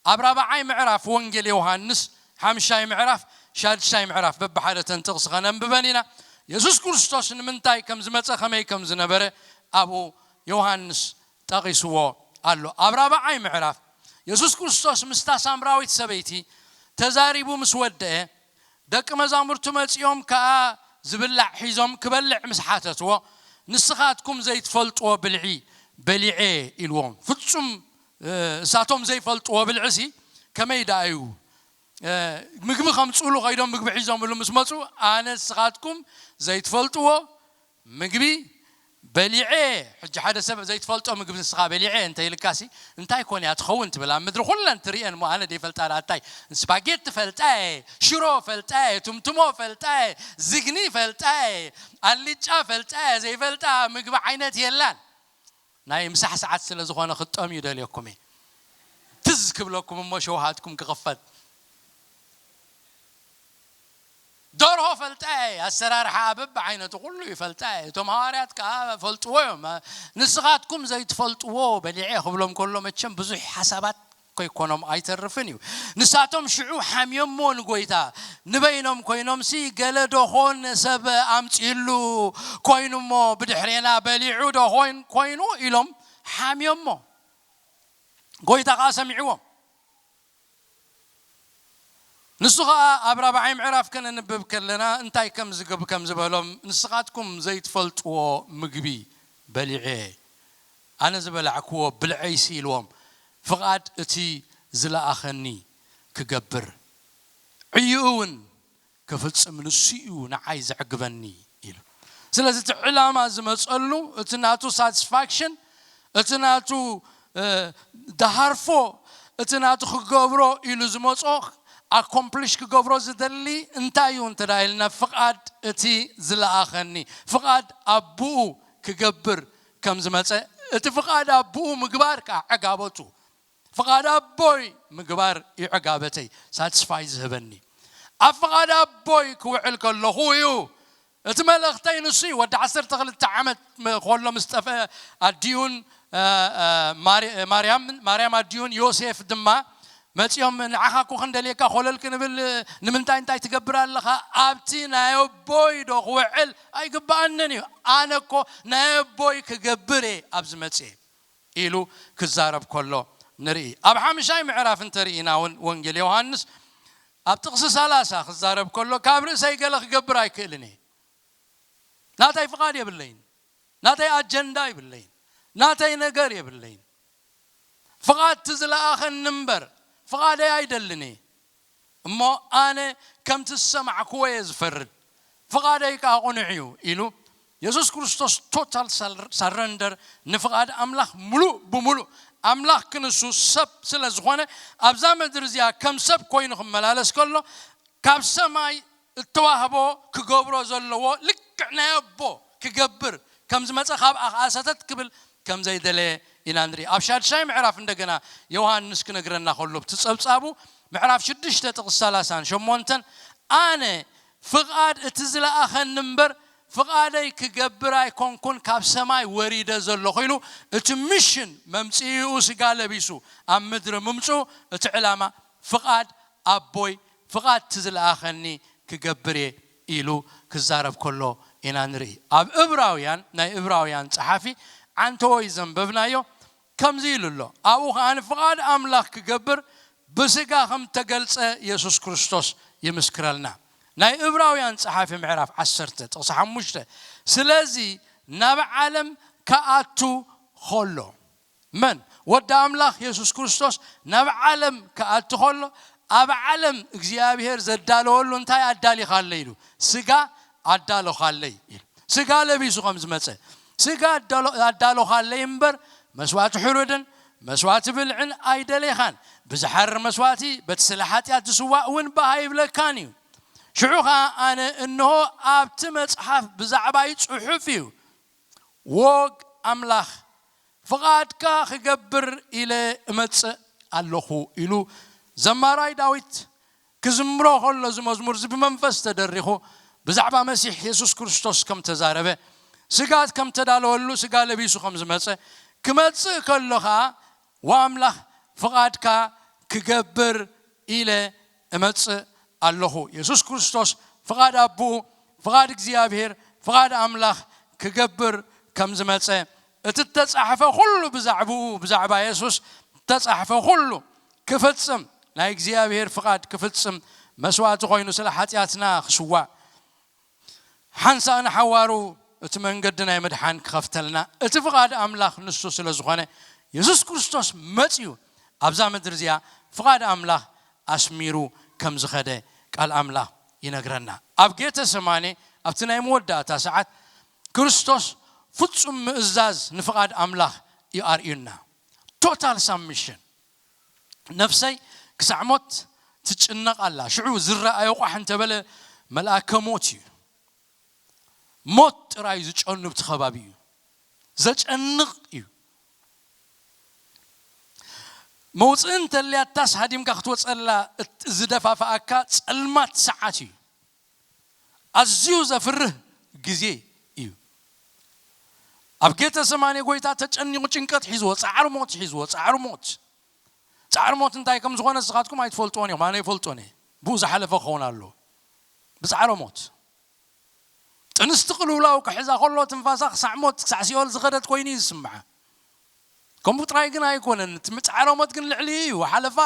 ኣብ ራብዓይ ምዕራፍ ወንጌል ዮሃንስ፣ ሓምሻይ ምዕራፍ፣ ሻድሻይ ምዕራፍ፣ በብሓደ ተን ጥቕሲ ከነንብበን ኢና። የሱስ ክርስቶስ ንምንታይ ከም ዝመጸ፣ ከመይ ከም ዝነበረ ኣብኡ ዮሃንስ ጠቒስዎ ኣሎ። ኣብ ራብዓይ ምዕራፍ፣ የሱስ ክርስቶስ ምስታ ሳምራዊት ሰበይቲ ተዛሪቡ ምስ ወደአ፣ ደቂ መዛሙርቱ መጺኦም ከኣ ዝብላዕ ሒዞም ክበልዕ ምስ ሓተትዎ፣ "ንስኻትኩም ዘይትፈልጥዎ ብልዒ በሊዐ" ኢልዎም። ፍጹም፣ እ፣ እሳቶም ዘይፈልጥዎ ብልዒሲ ከመይ ደኣ እዩ? እ፣ ምግቢ ከምጽእሉ ከይዶም ምግቢ ሒዞምሉ ምስ መጹ፣ "ኣነ ንስኻትኩም ዘይትፈልጥዎ ምግቢ በሊዐ"። ሕጂ ሓደ ሰብ ዘይትፈልጦ ምግቢ ንስኻ በሊዐ እንተ ኢልካሲ፣ እንታይ ኮን እያ ትኸውን ትብል? ኣብ ምድሪ ኩለን ትርእየን እሞ ኣነ ዘይፈልጣ ደኣ እንታይ? ስፓጌቲ ፈልጣ እየ፣ ሽሮ ፈልጣ እየ፣ ቱምቱሞ ፈልጣ እየ፣ ዝግኒ ፈልጣ እየ፣ ኣልጫ ፈልጣ እየ፣ ዘይፈልጣ ምግቢ ዓይነት የላን። ናይ ምሳሕ ሰዓት ስለ ዝኾነ ክጠምዩ ደልየኩም እየ። ትዝ ክብለኩም እሞ ሸውሃትኩም ክኽፈት። ደርሆ ፈልጣ እየ፣ ኣሰራርሓ በብዓይነቱ ኩሉ ይፈልጣ እየ። እቶም ሃዋርያት ከኣ ፈልጥዎ እዮም። ንስኻትኩም ዘይትፈልጥዎ በሊዐ ክብሎም ከሎ መቸም ብዙሕ ሓሳባት ከይኮኖም ኣይተርፍን እዩ። ንሳቶም ሽዑ ሓምዮሞ ንጎይታ፣ ንበይኖም ኮይኖምሲ፣ ገለ ዶ ኾን ሰብ ኣምጺእሉ ኮይኑ እሞ ብድሕሬና በሊዑ ዶ ኾን ኮይኑ ኢሎም ሓምዮሞ። ጎይታ ከኣ ሰሚዕዎም። ንሱ ኸኣ ኣብ ራብዓይ ምዕራፍ ከነንብብ ከለና እንታይ ከም ዝግብ ከም ዝበሎም፣ ንስኻትኩም ዘይትፈልጥዎ ምግቢ በሊዐ፣ ኣነ ዝበላዕክዎ ብልዐይሲ ኢልዎም፣ ፍቓድ እቲ ዝለኣኸኒ ክገብር፣ ዕይኡ እውን ክፍጽም ንሱ እዩ ንዓይ ዘዕግበኒ ኢሉ። ስለዚ እቲ ዕላማ ዝመጸሉ፣ እቲ ናቱ ሳቲስፋክሽን፣ እቲ ናቱ፣ እ፣ ደሃርፎ፣ እቲ ናቱ ክገብሮ ኢሉ ዝመጾ፣ ኣኮምፕሊሽ ክገብሮ ዝደሊ እንታይ እዩ እንተ ደኣ ኢልና፣ ፍቓድ እቲ ዝለኣኸኒ፣ ፍቓድ ኣቦኡ ክገብር ከም ዝመጸ፣ እቲ ፍቓድ ኣቦኡ ምግባር ከኣ ዕጋበቱ። ፍቓድ ኣቦይ ምግባር እዩ ዕጋበተይ፣ ሳቲስፋይ ዝህበኒ። ኣብ ፍቓድ ኣቦይ ክውዕል ከለኹ እዩ። እቲ መልእኽተይ ንሱ እዩ። ወዲ ዓሰርተ ክልተ ዓመት ም-፣ ከሎ ምስ ጠፍአ ኣዲኡን፣ እ፣ እ፣ ማሪ-፣ ማርያም፣ ማርያም ኣዲኡን ዮሴፍ ድማ መጺኦም፣ "ንዓኻ እኮ ክንደልየካ ኮለል ክንብል፣ ንምንታይ እንታይ ትገብር ኣለኻ?" "ኣብቲ ናይ ኣቦይ ዶ ክውዕል ኣይግብኣንን እዩ? ኣነ እኮ ናይ ኣቦይ ክገብር እየ ኣብዚ መጽየ" ኢሉ ክዛረብ ከሎ ንርኢ። ኣብ ሓምሻይ ምዕራፍ እንተርኢና እውን ወንጌል ዮሃንስ ኣብ ጥቕሲ ሰላሳ ክዛረብ ከሎ፣ "ካብ ርእሰይ ገለ ክገብር ኣይክእልን እየ። ናተይ ፍቓድ የብለይን፣ ናተይ ኣጀንዳ የብለይን፣ ናተይ ነገር የብለይን። ፍቓድ እቲ ዝለኣኸኒ እምበር ፍቓደይ ኣይደልን እየ። እሞ ኣነ ከምቲ ዝሰማዕክዎ እየ ዝፈርድ፣ ፍቓደይ ከኣ ቅኑዕ እዩ" ኢሉ የሱስ ክርስቶስ ቶታል ሳር-፣ ሳረንደር ንፍቓድ ኣምላኽ ምሉእ ብምሉእ፣ ኣምላኽ ክንሱ ሰብ ስለ ዝኾነ፣ ኣብዛ ምድሪ እዚኣ ከም ሰብ ኮይኑ ክመላለስ ከሎ፣ ካብ ሰማይ እተዋህቦ ክገብሮ ዘለዎ ልክዕ ናይ ኣቦ ክገብር ከም ዝመጸ፣ ካብ ኣኽኣ ሰተት ክብል ከም ዘይደለየ ኢና ንርኢ። ኣብ ሻድሻይ ምዕራፍ እንደገና ዮሃንስ ክነግረና ከሎ፣ ብቲ ጸብጻቡ ምዕራፍ ሽዱሽተ ጥቕሲ ሰላሳን ሸሞንተን፣ "ኣነ ፍቓድ እቲ ዝለኣኸኒ እምበር ፍቓደይ ክገብር ኣይኮንኩን ካብ ሰማይ ወሪደ ዘለኹ" ኢሉ፣ እቲ ሚሽን መምጽኢኡ ስጋ ለቢሱ ኣብ ምድሪ ምምጽኡ፣ እቲ ዕላማ ፍቓድ ኣቦይ፣ ፍቓድ እቲ ዝለኣኸኒ ክገብር እየ ኢሉ ክዛረብ ከሎ ኢና ንርኢ። ኣብ እብራውያን፣ ናይ እብራውያን ጸሓፊ ዓንተወይ ዘንበብናዮ ከምዚ ኢሉ ኣሎ። ኣብኡ ኸኣ ንፍቓድ ኣምላኽ ክገብር ብስጋ ከም ተገልጸ የሱስ ክርስቶስ ይምስክረልና። ናይ እብራውያን ጸሓፊ ምዕራፍ ዓሰርተ ጥቕሲ ሓሙሽተ፣ "ስለዚ ናብ ዓለም ክኣቱ ኸሎ" መን? ወዲ ኣምላኽ የሱስ ክርስቶስ ናብ ዓለም ክኣቱ ኸሎ፣ ኣብ ዓለም እግዚኣብሔር ዘዳለወሉ እንታይ ኣዳሊኻለይ ኢሉ? ስጋ ኣዳሎኻለይ ኢሉ። ስጋ ለቢሱ ከም ዝመጸ፣ ስጋ ኣዳሎ-፣ ኣዳሎኻለይ እምበር፣ መስዋእቲ ሕሩድን መስዋእቲ ብልዕን ኣይደሌኻን። ብዝሓርር መስዋእቲ፣ በቲ ስለ ሓጢኣት ዝስዋእ እውን ባህ ኣይብለካን እዩ። ሽዑ ኸኣ ኣነ፣ እንሆ፣ ኣብቲ መጽሓፍ ብዛዕባይ ጽሑፍ እዩ፣ "ወግ ኣምላኽ፣ ፍቓድካ ክገብር ኢለ እመጽእ ኣለኹ" ኢሉ ዘማራይ ዳዊት ክዝምሮ ከሎ፣ እዚ መዝሙር እዚ ብመንፈስ ተደሪኹ ብዛዕባ መሲሕ የሱስ ክርስቶስ ከም ተዛረበ፣ ስጋ ከም ተዳለወሉ፣ ስጋ ለቢሱ ከም ዝመጸ፣ ክመጽእ ከሎ ኸኣ፣ "ወኣምላኽ፣ ፍቓድካ ክገብር ኢለ እመጽእ ኣለኹ።" የሱስ ክርስቶስ ፍቓድ ኣቦኡ፣ ፍቓድ እግዚኣብሔር፣ ፍቓድ ኣምላኽ ክገብር ከም ዝመጸ፣ እቲ እተጻሕፈ ኩሉ ብዛዕባኡ፣ ብዛዕባ የሱስ እተጻሕፈ ኩሉ ክፍጽም፣ ናይ እግዚኣብሔር ፍቓድ ክፍጽም፣ መስዋእቲ ኮይኑ ስለ ሓጢኣትና ክስዋእ፣ ሓንሳእ ንሓዋሩ እቲ መንገዲ ናይ ምድሓን ክኸፍተልና፣ እቲ ፍቓድ ኣምላኽ ንሱ ስለ ዝኾነ፣ የሱስ ክርስቶስ መጺኡ ኣብዛ ምድሪ እዚኣ ፍቓድ ኣምላኽ ኣስሚሩ ከም ዝኸደ ቃል ኣምላኽ ይነግረና። ኣብ ጌተሰማኔ፣ ኣብቲ ናይ መወዳእታ ሰዓት፣ ክርስቶስ ፍጹም ምእዛዝ ንፍቓድ ኣምላኽ እዩ ኣርእዩና። ቶታል ሳብሚሽን። ነፍሰይ ክሳዕ ሞት ትጭነቕ ኣላ። ሽዑ ዝረኣዮ ቋሕ እንተበለ፣ መልኣከ ሞት እዩ። ሞት ጥራይ እዩ ዝጨኑ፣ ኣብቲ ከባቢ እዩ። ዘጨንቕ እዩ። መውፅኢ እንተልያታስ ሃዲምካ ክትወፀላ ዝደፋፍኣካ ፀልማት ሰዓት እዩ። ኣዝዩ ዘፍርህ ግዜ እዩ። ኣብ ጌተሰማኒ ጎይታ ተጨኒቑ፣ ጭንቀት ሒዝዎ፣ ጻዕሪ ሞት ሒዝዎ። ጻዕሪ ሞት ጻዕሪ ሞት እንታይ ከም ዝኾነ ንስኻትኩም ኣይትፈልጥዎን ኢኹም፣ ኣነ ይፈልጦን እየ። ብኡ ዝሓለፈ ክኸውን ኣለዎ። ብጻዕሪ ሞት ጥንስቲ ቅልውላው ክሕዛ ከሎ ትንፋሳ ክሳዕ ሞት ክሳዕ ሲኦል ዝኸደት ኮይኑ እዩ ዝስምዓ። ከምኡ ጥራይ ግን ኣይኮነን። እቲ ጻዕሪ ሞት ግን ልዕሊ እዩ። ሓለፋ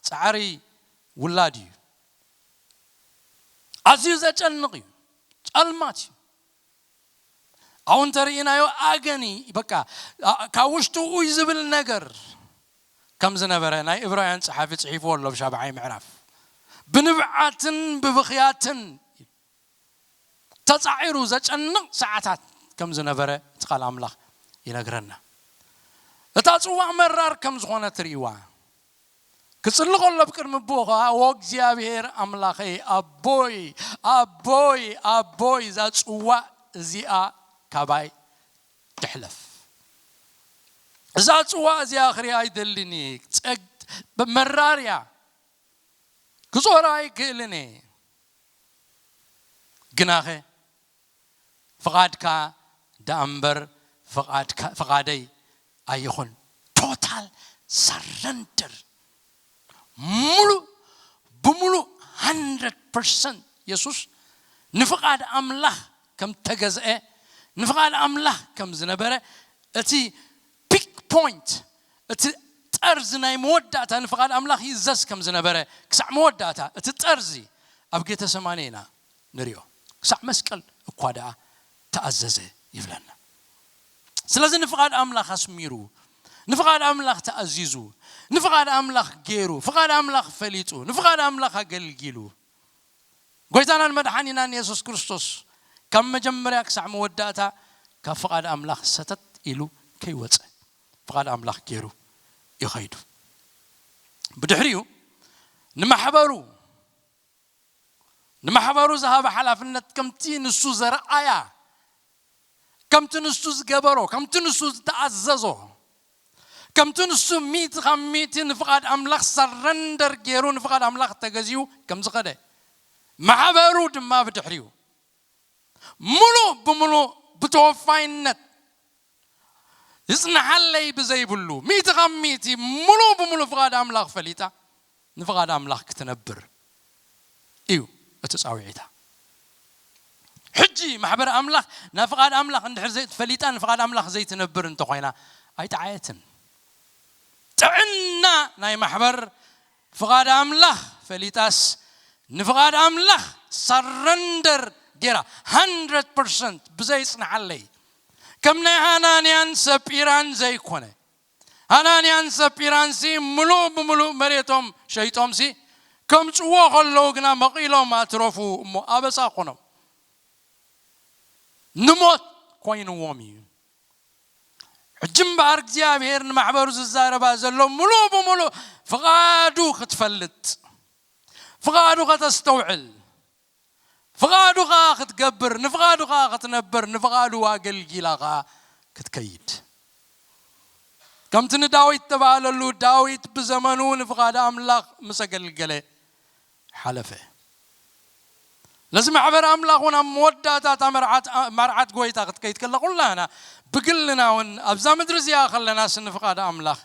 ጻዕሪ ውላድ እዩ። ኣዝዩ ዘጨንቕ እዩ። ጸልማት እዩ። ኣው እንተርኢናዮ ኣገኒ በቃ ካብ ውሽጡ ኡይ ዝብል ነገር ከም ዝነበረ ናይ እብራውያን ጸሓፊ ጽሒፍዎ ኣሎ ብሻብዓይ ምዕራፍ። ብንብዓትን ብብኽያትን ተጻዒሩ ዘጨንቕ ሰዓታት ከም ዝነበረ እቲ ቃል ኣምላኽ ይነግረና። እታ ጽዋእ መራር ከም ዝኾነ ትርእይዋ። ክጽሊ ከሎ ኣብ ቅድሚ ኣቦኡ ኸዓ፣ "ዎ እግዚኣብሔር ኣምላኸይ፣ ኣቦይ፣ ኣቦይ፣ ኣቦይ፣ እዛ ጽዋእ እዚኣ ካባይ ትሕለፍ። እዛ ጽዋእ እዚኣ ክሪኣ ኣይደልን እየ። ጸግ-፣ መራር እያ። ክጾራ ኣይክእልን እየ። ግናኸ ፍቓድካ ደኣ እምበር ፍቓድካ-፣ ፍቓደይ ኣይኹን።" ቶታል ሰረንደር፣ ሙሉእ ብሙሉእ፣ ሃንድረድ ፐርሰንት የሱስ ንፍቓድ ኣምላኽ ከም ተገዝአ፣ ንፍቓድ ኣምላኽ ከም ዝነበረ፣ እቲ ፒክ ፖይንት፣ እቲ ጠርዚ ናይ መወዳእታ ንፍቓድ ኣምላኽ ይእዘዝ ከም ዝነበረ፣ ክሳዕ መወዳእታ እቲ ጠርዚ ኣብ ጌተሰማኒ ኢና ንሪኦ። ክሳዕ መስቀል እኳ ደኣ ተኣዘዘ ይብለና። ስለዚ ንፍቓድ ኣምላኽ ኣስሚሩ፣ ንፍቓድ ኣምላኽ ተኣዚዙ፣ ንፍቓድ ኣምላኽ ገይሩ፣ ፍቓድ ኣምላኽ ፈሊጡ፣ ንፍቓድ ኣምላኽ ኣገልጊሉ፣ ጎይታናን መድሓኒናን የሱስ ክርስቶስ ካብ መጀመርያ ክሳዕ መወዳእታ ካብ ፍቓድ ኣምላኽ ሰተት ኢሉ ከይወጸ ፍቓድ ኣምላኽ ገይሩ እዩ ኸይዱ። ብድሕሪኡ ንማሕበሩ፣ ንማሕበሩ ዝሃበ ሓላፍነት ከምቲ ንሱ ዘርኣያ፣ ከምቲ ንሱ ዝገበሮ፣ ከምቲ ንሱ ዝተኣዘዞ፣ ከምቲ ንሱ ሚእቲ ካብ ሚእቲ ንፍቓድ ኣምላኽ ሰረንደር ገይሩ ንፍቓድ ኣምላኽ ተገዚኡ ከም ዝኸደ፣ ማሕበሩ ድማ ብድሕሪኡ ምሉእ ብምሉእ ብተወፋይነት ይጽንሓለይ ብዘይብሉ፣ ሚእቲ ካብ ሚእቲ ምሉእ ብምሉእ ፍቓድ ኣምላኽ ፈሊጣ፣ ንፍቓድ ኣምላኽ ክትነብር እዩ እቲ ጻውዒታ። ሕጂ ማሕበር ኣምላኽ ናብ ፍቓድ ኣምላኽ እንድሕር ዘይ-፣ ፈሊጣ ንፍቓድ ኣምላኽ ዘይትነብር እንተኾይና፣ ኣይጠዓየትን። ጥዕና ናይ ማሕበር ፍቓድ ኣምላኽ ፈሊጣስ ንፍቓድ ኣምላኽ ሰረንደር ገይራ፣ ሃንድረድ ፐርሰንት ብዘይጽንሓለይ፣ ከም ናይ ሃናንያን ሰጲራን ዘይኮነ። ሃናንያን ሰጲራንሲ ምሉእ ብምሉእ መሬቶም ሸይጦምሲ ከምጽዎ ከለዉ ግና መቒሎም ኣትረፉ እሞ ኣበሳ ኮኖም፣ ንሞት ኮይንዎም እዩ። ሕጂ እምበኣር እግዚኣብሔር ንማሕበሩ ዝዛረባ ዘሎ ምሉእ ብምሉእ ፍቓዱ ክትፈልጥ፣ ፍቓዱ ከተስተውዕል፣ ፍቓዱ ኸዓ ክትገብር፣ ንፍቓዱ ኸዓ ክትነብር፣ ንፍቓዱ ኣገልጊላ ኸዓ ክትከይድ። ከምቲ ንዳዊት ተባህለሉ፣ ዳዊት ብዘመኑ ንፍቓድ ኣምላኽ ምስ ኣገልገለ ሓለፈ። ነዚ ማሕበር ኣምላኽ እውን ኣብ መወዳእታ እታ መርዓት፣ መርዓት ጎይታ ክትከይድ ከላ፣ ኩላና ብግልና እውን ኣብዛ ምድሪ እዚኣ ከለናስ ንፍቓድ ኣምላኽ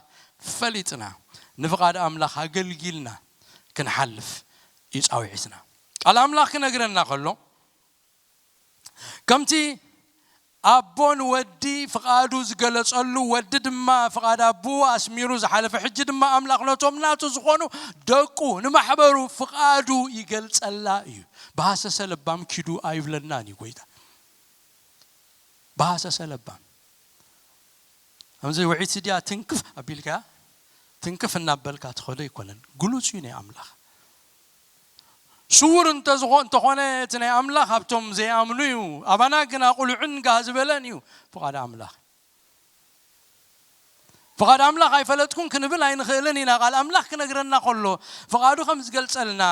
ፈሊጥና፣ ንፍቓድ ኣምላኽ ኣገልጊልና ክንሓልፍ እዩ ጻውዒትና። ቃል ኣምላኽ ክነግረና ከሎ፣ ከምቲ ኣቦ ንወዲ ፍቓዱ ዝገለጸሉ፣ ወዲ ድማ ፍቓድ ኣቦኡ ኣስሚሩ ዝሓለፈ፣ ሕጂ ድማ ኣምላኽ ነቶም ናቱ ዝኾኑ ደቁ፣ ንማሕበሩ ፍቓዱ ይገልጸላ እዩ። ብሃሰሰ ለባም ኪዱ ኣይብለናን እዩ ጎይታ። ብሃሰሰ ለባም። ከምዚ ውዒት ድያ ትንክፍ ኣቢልካ፣ ትንክፍ እናበልካ ትኸዶ ኣይኮነን። ግሉጽ እዩ ናይ ኣምላኽ። ስዉር እንተዝኾ-፣ እንተኾነ እቲ ናይ ኣምላኽ ኣብቶም ዘይኣምኑ እዩ። ኣባና ግና ቁልዑን ጋህ ዝበለን እዩ ፍቓድ ኣምላኽ። ፍቓድ ኣምላኽ ኣይፈለጥኩን ክንብል ኣይንኽእልን ኢና። ቃል ኣምላኽ ክነግረና ከሎ፣ ፍቓዱ ከም ዝገልጸልና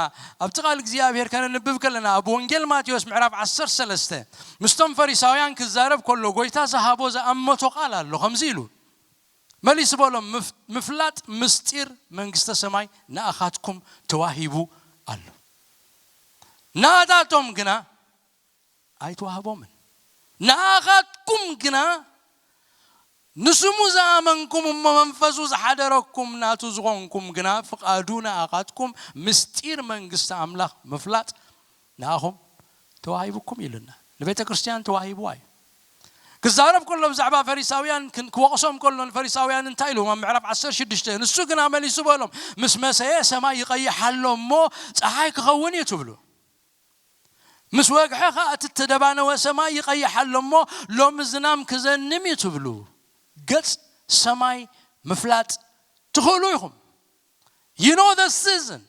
ኣብቲ ቃል እግዚኣብሔር ከነንብብ ከለና፣ ኣብ ወንጌል ማቴዎስ ምዕራፍ ዓሰርተ ሰለስተ ምስቶም ፈሪሳውያን ክዛረብ ከሎ፣ ጎይታ ዝሃቦ ዝኣመቶ ቃል ኣሎ። ከምዚ ኢሉ፣ መሊሱ በሎም፣ "ምፍ-፣ ምፍላጥ ምስጢር መንግስተ ሰማይ ንኣኻትኩም ተዋሂቡ ኣሎ፣ ናታቶም ግና ኣይተዋህቦምን። ንኣኻትኩም ግና፣ ንስሙ ዝኣመንኩም እሞ መንፈሱ ዝሓደረኩም ናቱ ዝኾንኩም ግና፣ ፍቓዱ ንኣኻትኩም ምስጢር መንግስቲ ኣምላኽ ምፍላጥ ንኣኹም ተዋሂቡኩም" ኢሉና። ንቤተ ክርስቲያን ተዋሂብዋ እዩ። ክዛረብ ከሎ ብዛዕባ ፈሪሳውያን ክን-፣ ክወቕሶም ከሎ ንፈሪሳውያን እንታይ ኢሉ? ኣብ ምዕራፍ ዓሰርተ ሽዱሽተ፣ "ንሱ ግና መሊሱ በሎም፣ ምስ መሰየ ሰማይ ይቐይሕ ኣሎ እሞ፣ ጸሓይ ክኸውን እዩ ትብሉ። ምስ ወግሐ ኸኣ እቲ እተደባነወ ሰማይ ይቐይሕ ኣሎ እሞ፣ ሎሚ ዝናም ክዘንም እዩ ትብሉ። ገጽ ሰማይ ምፍላጥ ትኽእሉ ኢኹም። You know the season።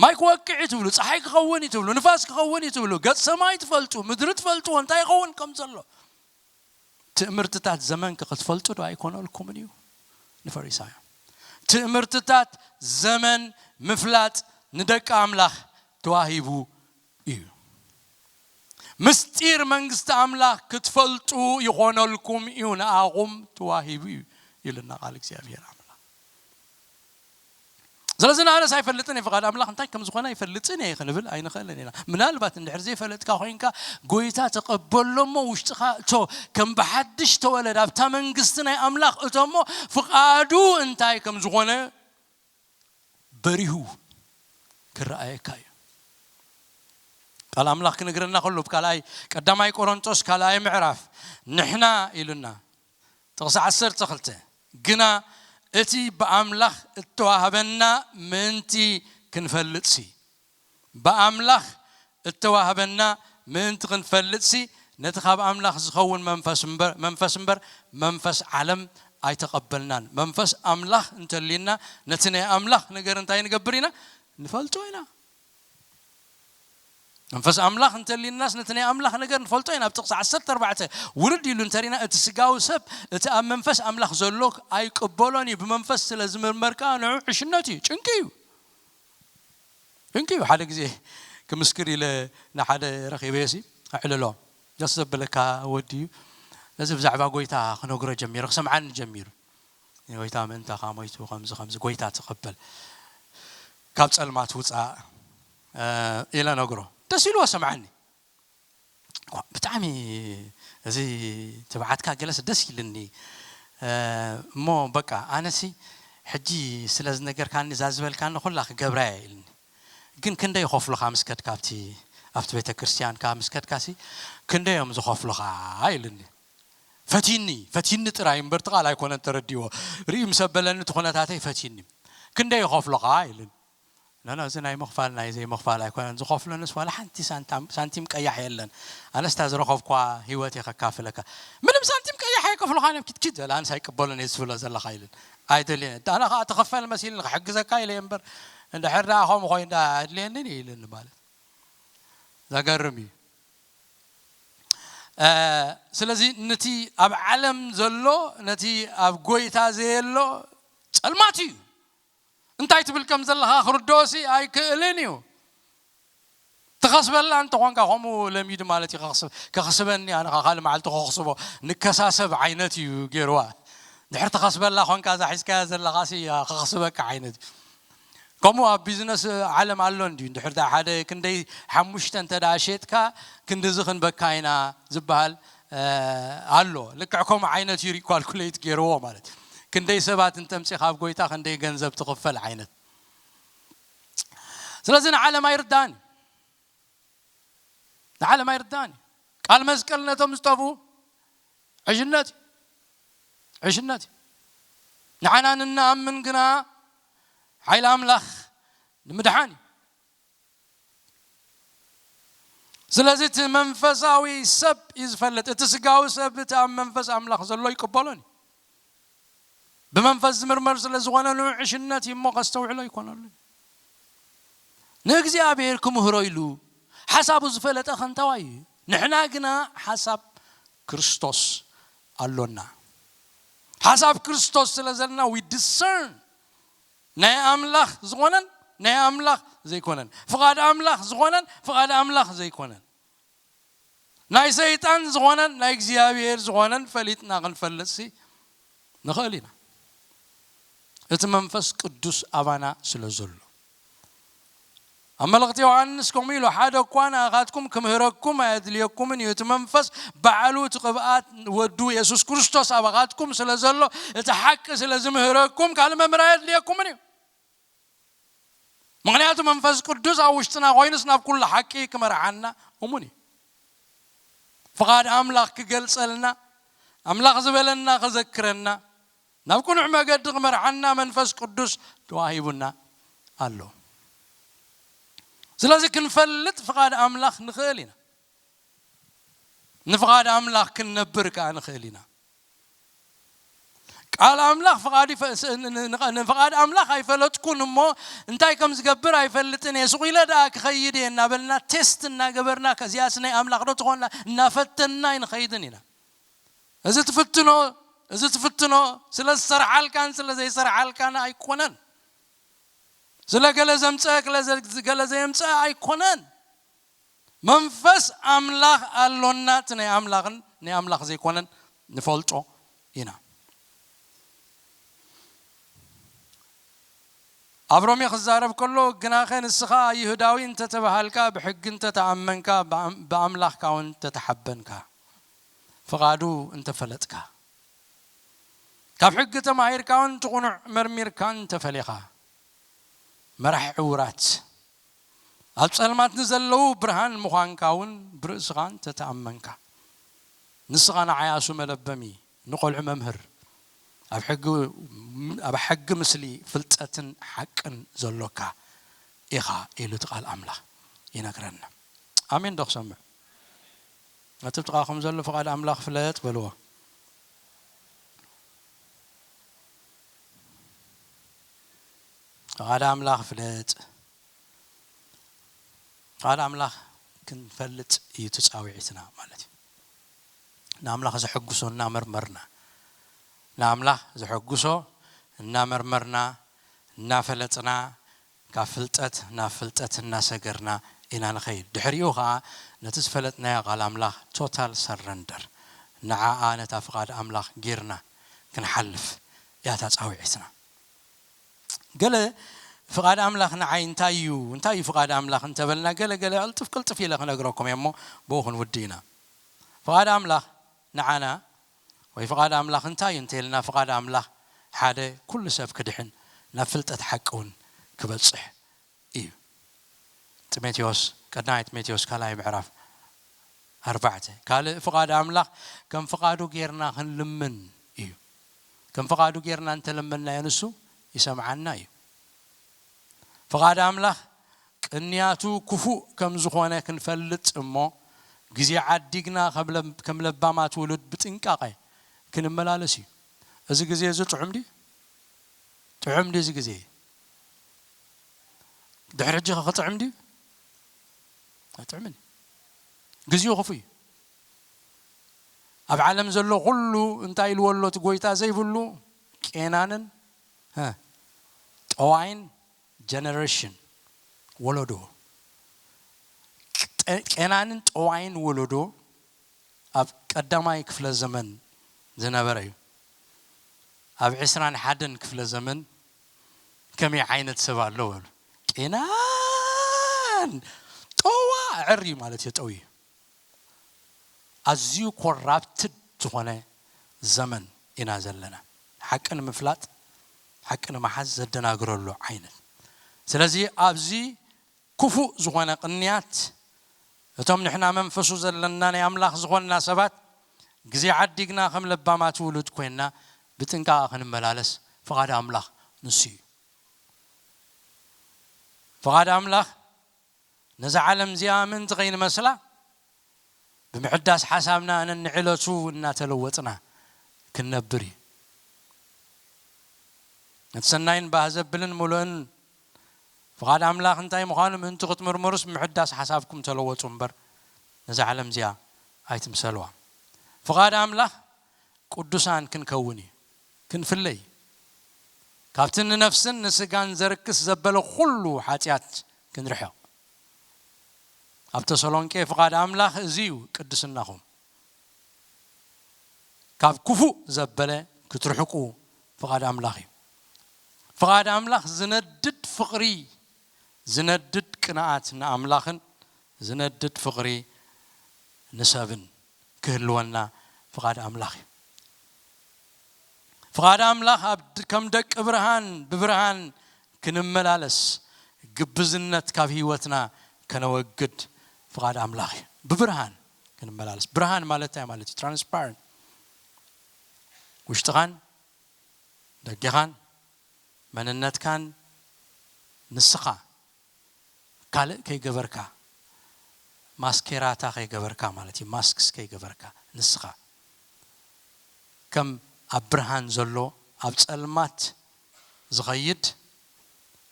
ማይ ክወቅዕ እዩ ትብሉ፣ ጸሓይ ክኸውን እዩ ትብሉ፣ ንፋስ ክኸውን እዩ ትብሉ። ገጽ ሰማይ ትፈልጡ፣ ምድሪ ትፈልጥዎ፣ እንታይ ይኸውን ከም ዘሎ። ትእምርትታት ዘመን ክትፈልጡ ዶ ኣይኮነልኩምን እዩ?" ንፈሪሳውያን ትእምርትታት ዘመን ምፍላጥ ንደቂ ኣምላኽ ተዋሂቡ እዩ። "ምስጢር መንግስቲ ኣምላኽ ክትፈልጡ ይኾነልኩም እዩ፣ ንኣኹም ተዋሂቡ እዩ" ይብልና ቃል እግዚኣብሔር ኣምላኽ። ስለዚ ንኣነስ ኣይፈልጥን እየ፣ ፍቓድ ኣምላኽ እንታይ ከም ዝኾነ ኣይፈልጥን እየ ክንብል ኣይንኽእልን ኢና። ምናልባት እንድሕር ዘይፈለጥካ ኮይንካ፣ ጎይታ ተቐበሎ እሞ ውሽጥኻ እቶ ከም ብሓድሽ ተወለድ፣ ኣብታ መንግስቲ ናይ ኣምላኽ እቶ እሞ፣ ፍቓዱ እንታይ ከም ዝኾነ በሪሁ ክረኣየካ እዩ። ቃል ኣምላኽ ክነግረና ከሎ፣ ኣብ ካልኣይ፣ ቀዳማይ ቆሮንቶስ ካልኣይ ምዕራፍ፣ "ንሕና" ኢሉና፣ ጥቕሲ ዓሰርተ ክልተ፣ "ግና እቲ ብኣምላኽ እተዋህበና ምእንቲ ክንፈልጥሲ፣ ብኣምላኽ እተዋህበና ምእንቲ ክንፈልጥሲ፣ ነቲ ካብ ኣምላኽ ዝኸውን መንፈስ እምበር፣ መንፈስ እምበር፣ መንፈስ ዓለም ኣይተቐበልናን።" መንፈስ ኣምላኽ እንተልዩና፣ ነቲ ናይ ኣምላኽ ነገር እንታይ ንገብር ኢና? ንፈልጦ ኢና። መንፈስ ኣምላኽ እንተልዩናስ፣ ነቲ ናይ ኣምላኽ ነገር ንፈልጦ ኢና። ኣብ ጥቕሲ ዓሰርተ ኣርባዕተ ውርድ ኢሉ እንተሪና፣ እቲ ስጋዊ ሰብ እቲ ኣብ መንፈስ ኣምላኽ ዘሎ ኣይቅበሎን እዩ። ብመንፈስ ስለ ዝምርመር ከኣ ንዑ ዕሽነት እዩ፣ ጭንቂ እዩ። ጭንቂ እዩ። ሓደ ግዜ ክምስክር ኢለ ንሓደ ረኺበዮ ሲ፣ ኣዕልሎ። ደስ ዘብለካ ወዲ እዩ። ነዚ ብዛዕባ ጎይታ ክነግሮ ጀሚሩ፣ ክሰምዓኒ ጀሚሩ። "ጎይታ ምእንታኻ ሞይቱ፣ ከምዚ፣ ከምዚ፣ ጎይታ ተቐበል፣ ካብ ጸልማት ውጻእ" ኢለ ነግሮ። ደስ ኢልዎ ሰምዓኒ። "ዋ፣ ብጣዕሚ እዚ ትብዓትካ ገለስ ደስ ኢልኒ። እሞ በቃ፣ ኣነሲ ሕጂ ስለ ዝነገርካኒ፣ እዛ ዝበልካኒ ኩላ ክገብራ እየ" ኢልኒ። "ግን ክንደይ ይኸፍሉኻ ምስ ከድካ ኣብቲ፣ ኣብቲ ቤተ ክርስቲያንካ ምስ ከድካሲ ክንደይ እዮም ዝኸፍሉኻ?" ኢልኒ። ፈቲኒ፣ ፈቲኒ ጥራይ እምበር፣ እቲ ቃል ኣይኮነን ተረዲዎ። ርእዩ ምስ ኣበለኒ እቲ ኩነታተይ ፈቲኒ። "ክንደይ ይኸፍሉኻ?" ኢልኒ። "ኖ፣ ኖ፣ እዚ ናይ ምኽፋል ናይ ዘይምኽፋል ኣይኮነን። ዝኸፍሉንስ ዋላ ሓንቲ ሳንታም-፣ ሳንቲም ቀያሕ የለን። ኣነስ እታ ዝረኸብኳ ህይወት እየ ከካፍለካ።" "ምንም ሳንቲም ቀያሕ ኣይከፍሉኻን እዮም፣ ኪድ፣ ኪድ በል፣ ኣነስ ኣይቅበሉን እየ ዝብሎ ዘለኻ" ኢልኒ። "ኣይደልየን። ኣነ ኸዓ ትኽፈል መሲልኒ ክሕግዘካ ኢለ እየ እምበር፣ እንድሕር ደኣ ከምኡ ኮይኑ ደኣ ኣድልየንን እዩ" ኢልኒ ማለት። ዘገርም እዩ። እ፣ ስለዚ ነቲ ኣብ ዓለም ዘሎ፣ ነቲ ኣብ ጎይታ ዘየሎ ጸልማት እዩ። እንታይ ትብል ከም ዘለኻ ክርድኦሲ ኣይክእልን እዩ። ትኸስበላ እንተኾንካ፣ ከምኡ ለሚዱ ማለት እዩ። "ከኽስብ-፣ ከኽስበኒ፣ ኣነ ኸኣ ካልእ መዓልቲ ከኽስቦ፣ ንከሳሰብ" ዓይነት እዩ ገይርዋ። ድሕር ትኸስበላ ኾንካ፣ እዛ ሒዝካያ ዘለኻሲ እያ ከኽስበካ ዓይነት እዩ። ከምኡ ኣብ ቢዝነስ ዓለም ኣሎ እንድዩ። እንድሕር ደኣ ሓደ ክንደይ ሓሙሽተ እንተ ደኣ ሸጥካ፣ ክንድዚ ክንበካ ኢና ዝበሃል፣ እ፣ ኣሎ። ልክዕ ከምኡ ዓይነት እዩ ሪኳልኩሌት ገይርዎ ማለት። ክንደይ ሰባት እንተምጺኻ ኣብ ጎይታ፣ ክንደይ ገንዘብ ትኽፈል ዓይነት። ስለዚ ንዓለም ኣይርዳእን እዩ። ንዓለም ኣይርዳእን እዩ። ቃል መስቀል ነቶም ዝጠፍኡ ዕሽነት እዩ። ዕሽነት እዩ። ንዓና ንንኣምን ግና ሓይሊ ኣምላኽ ንምድሓን እዩ። ስለዚ እቲ መንፈሳዊ ሰብ እዩ ዝፈልጥ። እቲ ስጋዊ ሰብ እቲ ኣብ መንፈስ ኣምላኽ ዘሎ ይቅበሎን እዩ። ብመንፈስ ዝምርመር ስለ ዝኾነ ንዑ ዕሽነት እዩ እሞ ከስተውዕሎ ኣይኮነሉን። ንእግዚኣብሔር ክምህሮ ኢሉ ሓሳቡ ዝፈለጠ ከንታዋይ እዩ። ንሕና ግና ሓሳብ ክርስቶስ ኣሎና። ሓሳብ ክርስቶስ ስለ ዘለና we discern ናይ ኣምላኽ ዝኾነን ናይ ኣምላኽ ዘይኮነን፣ ፍቓድ ኣምላኽ ዝኾነን ፍቓድ ኣምላኽ ዘይኮነን፣ ናይ ሰይጣን ዝኾነን ናይ እግዚኣብሔር ዝኾነን ፈሊጥና ክንፈልጥሲ ንኽእል ኢና፣ እቲ መንፈስ ቅዱስ ኣባና ስለ ዘሎ። ኣብ መልእኽቲ ዮሃንስ ከምኡ ኢሉ፣ ሓደ እኳ ንኣኻትኩም ክምህረኩም ኣየድልየኩምን እዩ። እቲ መንፈስ ባዕሉ፣ እቲ ቅብኣት ወዱ የሱስ ክርስቶስ ኣባኻትኩም ስለ ዘሎ፣ እቲ ሓቂ ስለ ዝምህረኩም ካልእ መምህር ኣየድልየኩምን እዩ። ምኽንያቱ መንፈስ ቅዱስ ኣብ ውሽጥና ኮይኑስ ናብ ኩሉ ሓቂ ክመርሓና እሙን እዩ። ፍቓድ ኣምላኽ ክገልጸልና፣ ኣምላኽ ዝበለና ክዘክረና፣ ናብ ቅኑዕ መገዲ ክመርሓና መንፈስ ቅዱስ ተዋሂቡና ኣሎ። ስለዚ ክንፈልጥ ፍቓድ ኣምላኽ ንኽእል ኢና። ንፍቓድ ኣምላኽ ክንነብር ከኣ ንኽእል ኢና። ቃል ኣምላኽ ፍቓድ ይፈ- ስ- ን- ን- ንፍቓድ ኣምላኽ ኣይፈለጥኩን እሞ እንታይ ከም ዝገብር ኣይፈልጥን እየ፣ ስቕ ኢለ ደኣ ክኸይድ እየ እናበልና ቴስት እናገበርና፣ ከዚኣስ ናይ ኣምላኽ ዶ ትኾንና እናፈተንና ኣይንኸይድን ኢና። እዚ ትፍትኖ፣ እዚ ትፍትኖ ስለ ዝሰርሓልካን ስለ ዘይሰርሓልካን ኣይኮነን። ስለ ገለ ዘምፀ፣ ገለ ዘ- ገለ ዘየምፀ ኣይኮነን። መንፈስ ኣምላኽ ኣሎና፣ እቲ ናይ ኣምላኽን ናይ ኣምላኽ ዘይኮነን ንፈልጦ ኢና። ኣብ ሮሜ ክዛረብ ከሎ፣ ግናኸ ንስኻ ይሁዳዊ እንተተባሃልካ፣ ብሕጊ እንተተኣመንካ፣ ብኣም- ብኣምላኽካ እውን እንተተሓበንካ፣ ፍቓዱ እንተፈለጥካ፣ ካብ ሕጊ ተማሂርካ እውን እቲ ቁኑዕ መርሚርካ እንተፈሊኻ፣ መራሕ ዕውራት፣ ኣብ ጸልማት ንዘለዉ ብርሃን ምዃንካ እውን ብርእስኻ እንተተኣመንካ፣ ንስኻ ንዓያሱ መለበሚ፣ ንቖልዑ መምህር፣ ኣብ ሕጊ ኣብ ሕጊ ምስሊ ፍልጠትን ሓቅን ዘሎካ ኢኻ ኢሉ እቲ ቃል ኣምላኽ ይነግረና። ኣሜን ዶ ክሰምዕ? ነቲ ጥቓኹም ዘሎ ፍቓድ ኣምላኽ ፍለጥ በልዎ። ፍቓድ ኣምላኽ ፍለጥ። ፍቓድ ኣምላኽ ክንፈልጥ እዩ ተጻዊዒትና ማለት እዩ። ንኣምላኽ ዘሐጉሶ እናመርመርና፣ ንኣምላኽ ዘሐጉሶ እናመርመርና፣ እናፈለጥና፣ ካብ ፍልጠት ናብ ፍልጠት እናሰገርና ኢና ንኸይድ። ድሕሪኡ ኸዓ ነቲ ዝፈለጥናዮ ቃል ኣምላኽ ቶታል ሰረንደር፣ ንዓኣ ነታ ፍቓድ ኣምላኽ ጌርና ክንሓልፍ እያ እታ ጻውዒትና። ገለ ፍቓድ ኣምላኽ ንዓይ እንታይ እዩ፣ እንታይ እዩ ፍቓድ ኣምላኽ እንተበልና፣ ገለ ገለ ቅልጥፍ ቅልጥፍ ኢለ ክነግረኩም እየ እሞ ብኡ ክንውድእ ኢና። ፍቓድ ኣምላኽ ንዓና ወይ ፍቓድ ኣምላኽ እንታይ እዩ እንተኢልና፣ ፍቓድ ኣምላኽ ሓደ ኩሉ ሰብ ክድሕን ናብ ፍልጠት ሓቂ እውን ክበጽሕ እዩ። ጢሞቴዎስ፣ ቀዳማይ ጢሞቴዎስ ካልኣይ ምዕራፍ ኣርባዕተ። ካልእ ፍቓድ ኣምላኽ ከም ፍቓዱ ጌርና ክንልምን እዩ። ከም ፍቓዱ ጌርና እንተለመንናዮ ንሱ ይሰምዓና እዩ። ፍቓድ ኣምላኽ ቅንያቱ ክፉእ ከም ዝኾነ ክንፈልጥ እሞ፣ ግዜ ዓዲግና ከም ለ- ከም ለባማት ውሉድ ብጥንቃቐ ክንመላለስ እዩ። እዚ ግዜ እዚ ጥዑም ድዩ? ጥዑም ድዩ እዚ ግዜ? ድሕሪ ሕጂ ኸ ክጥዕም ድዩ? ኣይጥዕምን እዩ። ግዜኡ ክፉእ እዩ። ኣብ ዓለም ዘሎ ኩሉ እንታይ ኢልዎ ኣሎ እቲ ጎይታ ዘይብሉ ቄናንን፣ ሀ፣ ጠዋይን ጀነሬሽን፣ ወለዶ፣ ጠ- ቄናንን ጠዋይን ወለዶ ኣብ ቀዳማይ ክፍለ ዘመን ዝነበረ እዩ። ኣብ ዕስራን ሓደን ክፍለ ዘመን ከመይ ዓይነት ሰብ ኣሎ በሉ። ቄናን ጠዋ ዕር እዩ ማለት እዩ፣ ጠው እዩ። ኣዝዩ ኮራፕትድ ዝኾነ ዘመን ኢና ዘለና። ሓቂ ንምፍላጥ፣ ሓቂ ንምሓዝ ዘደናግረሉ ዓይነት። ስለዚ ኣብዚ ክፉእ ዝኾነ ቅንያት፣ እቶም ንሕና መንፈሱ ዘለና ናይ ኣምላኽ ዝኾንና ሰባት፣ ግዜ ዓዲግና ከም ለባማት ውሉድ ኮይንና ብጥንቃቐ ክንመላለስ ፍቓድ ኣምላኽ ንሱ እዩ። ፍቓድ ኣምላኽ ነዛ ዓለም እዚኣ ምእንቲ ከይንመስላ፣ ብምሕዳስ ሓሳብና ነንዕለቱ እናተለወጥና ክንነብር እዩ። ነቲ ሰናይን ባህ ዘብልን ምሉእን ፍቓድ ኣምላኽ እንታይ ምዃኑ ምእንቲ ክትምርምሩስ፣ ብምሕዳስ ሓሳብኩም ተለወጡ እምበር፣ ነዛ ዓለም እዚኣ ኣይትምሰልዋ። ፍቓድ ኣምላኽ ቅዱሳን ክንከውን እዩ፣ ክንፍለይ። ካብቲ ንነፍስን ንስጋን ዘርክስ ዘበለ ኩሉ ሓጢኣት ክንርሕቕ። ኣብ ተሰሎንቄ ፍቓድ ኣምላኽ እዚ እዩ ቅድስናኹም። ካብ ክፉእ ዘበለ ክትርሕቁ ፍቓድ ኣምላኽ እዩ። ፍቓድ ኣምላኽ ዝነድድ ፍቕሪ፣ ዝነድድ ቅንኣት ንኣምላኽን ዝነድድ ፍቕሪ ንሰብን ክህልወና ፍቓድ ኣምላኽ እዩ። ፍቓድ ኣምላኽ ኣብ ድ-፣ ከም ደቂ ብርሃን ብብርሃን ክንመላለስ፣ ግብዝነት ካብ ህይወትና ከነወግድ ፍቓድ ኣምላኽ እዩ። ብብርሃን ክንመላለስ። ብርሃን ማለት እንታይ ማለት እዩ? ትራንስፓረንት። ውሽጥኻን ደገኻን መንነትካን ንስኻ ካልእ ከይገበርካ፣ ማስኬራታ ከይገበርካ ማለት እዩ። ማስክስ ከይገበርካ ንስኻ ከም ኣብ ብርሃን ዘሎ ኣብ ጸልማት ዝኸይድ፣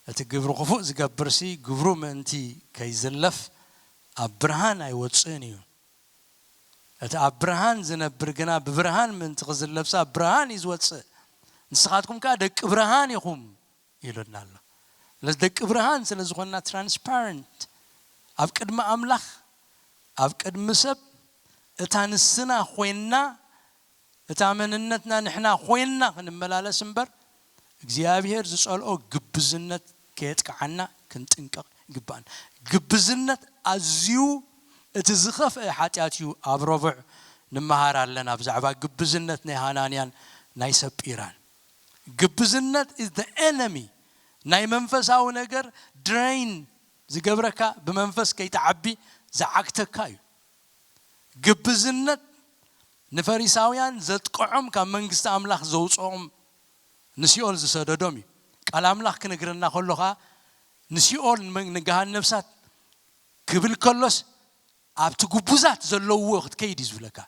እቲ ግብሪ ክፉእ ዝገብርሲ ግብሩ ምእንቲ ከይዝለፍ ኣብ ብርሃን ኣይወጽእን እዩ። እቲ ኣብ ብርሃን ዝነብር ግና ብብርሃን ምእንቲ ክዝለፍሲ ኣብ ብርሃን እዩ ዝወጽእ። ንስኻትኩም ከኣ ደቂ ብርሃን ኢኹም ኢሉና ኣሎ። ስለዚ ደቂ ብርሃን ስለ ዝኾንና ትራንስፓረንት ኣብ ቅድሚ ኣምላኽ፣ ኣብ ቅድሚ ሰብ እታ ንስና ኮይንና፣ እታ መንነትና ንሕና ኮይንና ክንመላለስ እምበር እግዚኣብሔር ዝጸልኦ ግብዝነት ከየጥቅዓና ክንጥንቀቕ ይግባኣና። ግብዝነት ኣዝዩ እቲ ዝኸፍአ ሓጢኣት እዩ። ኣብ ረቡዕ ንመሃር ኣለና ብዛዕባ ግብዝነት ናይ ሃናንያን ናይ ሰጲራን። ግብዝነት is the enemy። ናይ መንፈሳዊ ነገር ድሬን ዝገብረካ፣ ብመንፈስ ከይትዓቢ ዝዓግተካ እዩ። ግብዝነት ንፈሪሳውያን ዘጥቅዖም፣ ካብ መንግስቲ ኣምላኽ ዘውፅኦም፣ ንሲኦል ዝሰደዶም እዩ። ቃል ኣምላኽ ክነግረና ከሎ ኸዓ ንሲኦል ንመን-፣ ንገሃን ነፍሳት ክብል ከሎስ ኣብቲ ግቡዛት ዘለውዎ ክትከይድ እዩ ዝብለካ።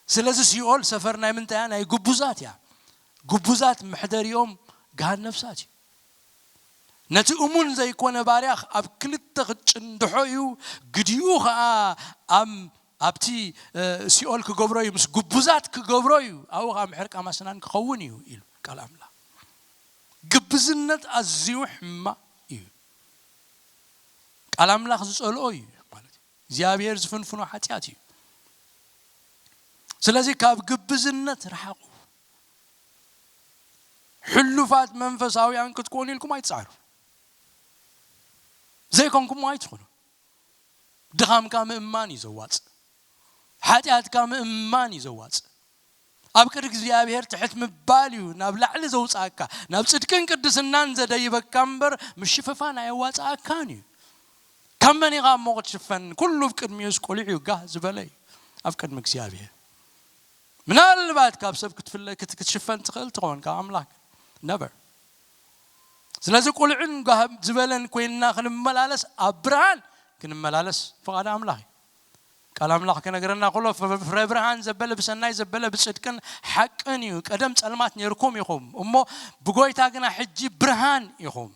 ስለዚ ሲኦል ሰፈር ናይ ምንታይ እያ? ናይ ግቡዛት እያ። ግቡዛት መሕደሪኦም ገሃን ነፍሳት እዩ። ነቲ እሙን ዘይኮነ ባርያ ኣብ ክልተ ክጭንድሖ እዩ፣ ግዲኡ ኸዓ ኣብ፣ ኣብቲ፣ እ፣ ሲኦል ክገብሮ እዩ፣ ምስ ግቡዛት ክገብሮ እዩ፣ ኣብኡ ኸዓ ምሕርቃም ኣስናን ክኸውን እዩ ኢሉ ቃል ኣምላኽ። ግብዝነት ኣዝዩ ሕማቕ እዩ። ቃል ኣምላኽ ዝጸልኦ እዩ ማለት እዩ። እግዚኣብሔር ዝፍንፍኖ ሓጢኣት እዩ። ስለዚ ካብ ግብዝነት ርሓቑ። ሕሉፋት መንፈሳውያን ክትኮኑ ኢልኩም ኣይትጻዕሩ። ዘይኮንኩሞ ኣይትኹኑ። ድኻምካ ምእማን እዩ ዘዋጽእ። ሓጢኣትካ ምእማን እዩ ዘዋጽእ። ኣብ ቅድሚ እግዚኣብሔር ትሕት ምባል እዩ ናብ ላዕሊ ዘውጽኣካ፣ ናብ ጽድቅን ቅድስናን ዘደይበካ እምበር ምሽፍፋን ኣየዋጽኣካን እዩ። ካብ መን ኢኻ እሞ ክትሽፈን? ኩሉ ኣብ ቅድሚኡስ ቁሊዕ እዩ፣ ጋህ ዝበለ እዩ ኣብ ቅድሚ እግዚኣብሔር። ምናልባት ካብ ሰብ ክትፍለ-፣ ክት-፣ ክትሽፈን ትኽእል ትኸውን፣ ካብ ኣምላኽ ነበር። ስለዚ ቁልዕን ጋህ ዝበለን ኮይንና ክንመላለስ፣ ኣብ ብርሃን ክንመላለስ ፍቓድ ኣምላኽ እዩ። ቃል ኣምላኽ ክነግረና ከሎ፣ ፍረ፣ ፍረ ብርሃን ዘበለ ብሰናይ ዘበለ ብጽድቅን ሓቅን እዩ። ቀደም ጸልማት ነይርኩም ኢኹም፣ እሞ ብጎይታ ግና ሕጂ ብርሃን ኢኹም።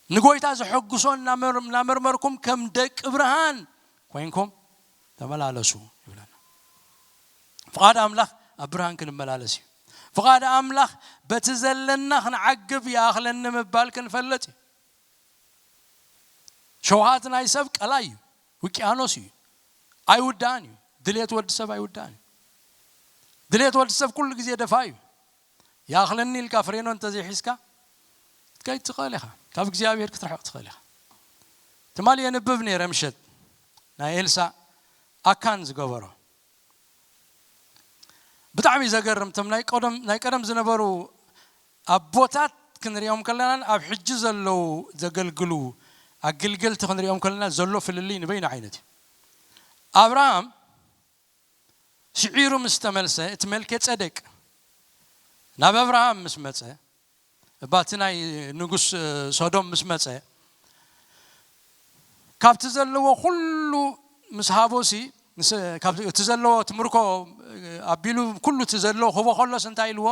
ንጎይታ ዘሐጉሶ እናመር-፣ እናመርመርኩም ከም ደቂ ብርሃን ኮይንኩም ተመላለሱ ይብለና። ፍቓድ ኣምላኽ ኣብ ብርሃን ክንመላለስ እዩ። ፍቓድ ኣምላኽ በቲ ዘለና ክንዓግብ ይኣኽለኒ ምባል ክንፈልጥ እዩ። ሸውሃት ናይ ሰብ ቀላይ እዩ፣ ውቅያኖስ እዩ፣ ኣይውዳእን እዩ። ድሌት ወዲ ሰብ ኣይውዳእን እዩ። ድሌት ወዲ ሰብ ኩሉ ግዜ ደፋ እዩ። ይኣኽለኒ ኢልካ ፍሬኖ እንተዘይሒዝካ ክትከይድ ትኽእል ኢኻ። ካብ እግዚኣብሔር ክትርሕቕ ትኽእል ኢኻ። ትማሊ የንብብ ነይረ ምሸት ናይ ኤልሳ ኣካን ዝገበሮ። ብጣዕሚ ዘገርም፣ እቶም ናይ ቀደም፣ ናይ ቀደም ዝነበሩ ኣቦታት ክንሪኦም ከለናን ኣብ ሕጂ ዘለዉ ዘገልግሉ ኣገልገልቲ ክንሪኦም ከለና ዘሎ ፍልልይ ንበይኑ ዓይነት እዩ። ኣብርሃም ስዒሩ ምስ ተመልሰ፣ እቲ መልከ ጸደቅ ናብ ኣብርሃም ምስ መጸ፣ እባቲ ናይ ንጉስ፣ እ፣ ሶዶም ምስ መጸ፣ ካብቲ ዘለዎ ኩሉ ምስ ሃቦሲ፣ ምስ፣ ካብ እቲ ዘለዎ እቲ ምርኮ፣ እ፣ ኣቢሉ ኩሉ እቲ ዘለዎ ክህቦ ከሎስ እንታይ ኢልዎ?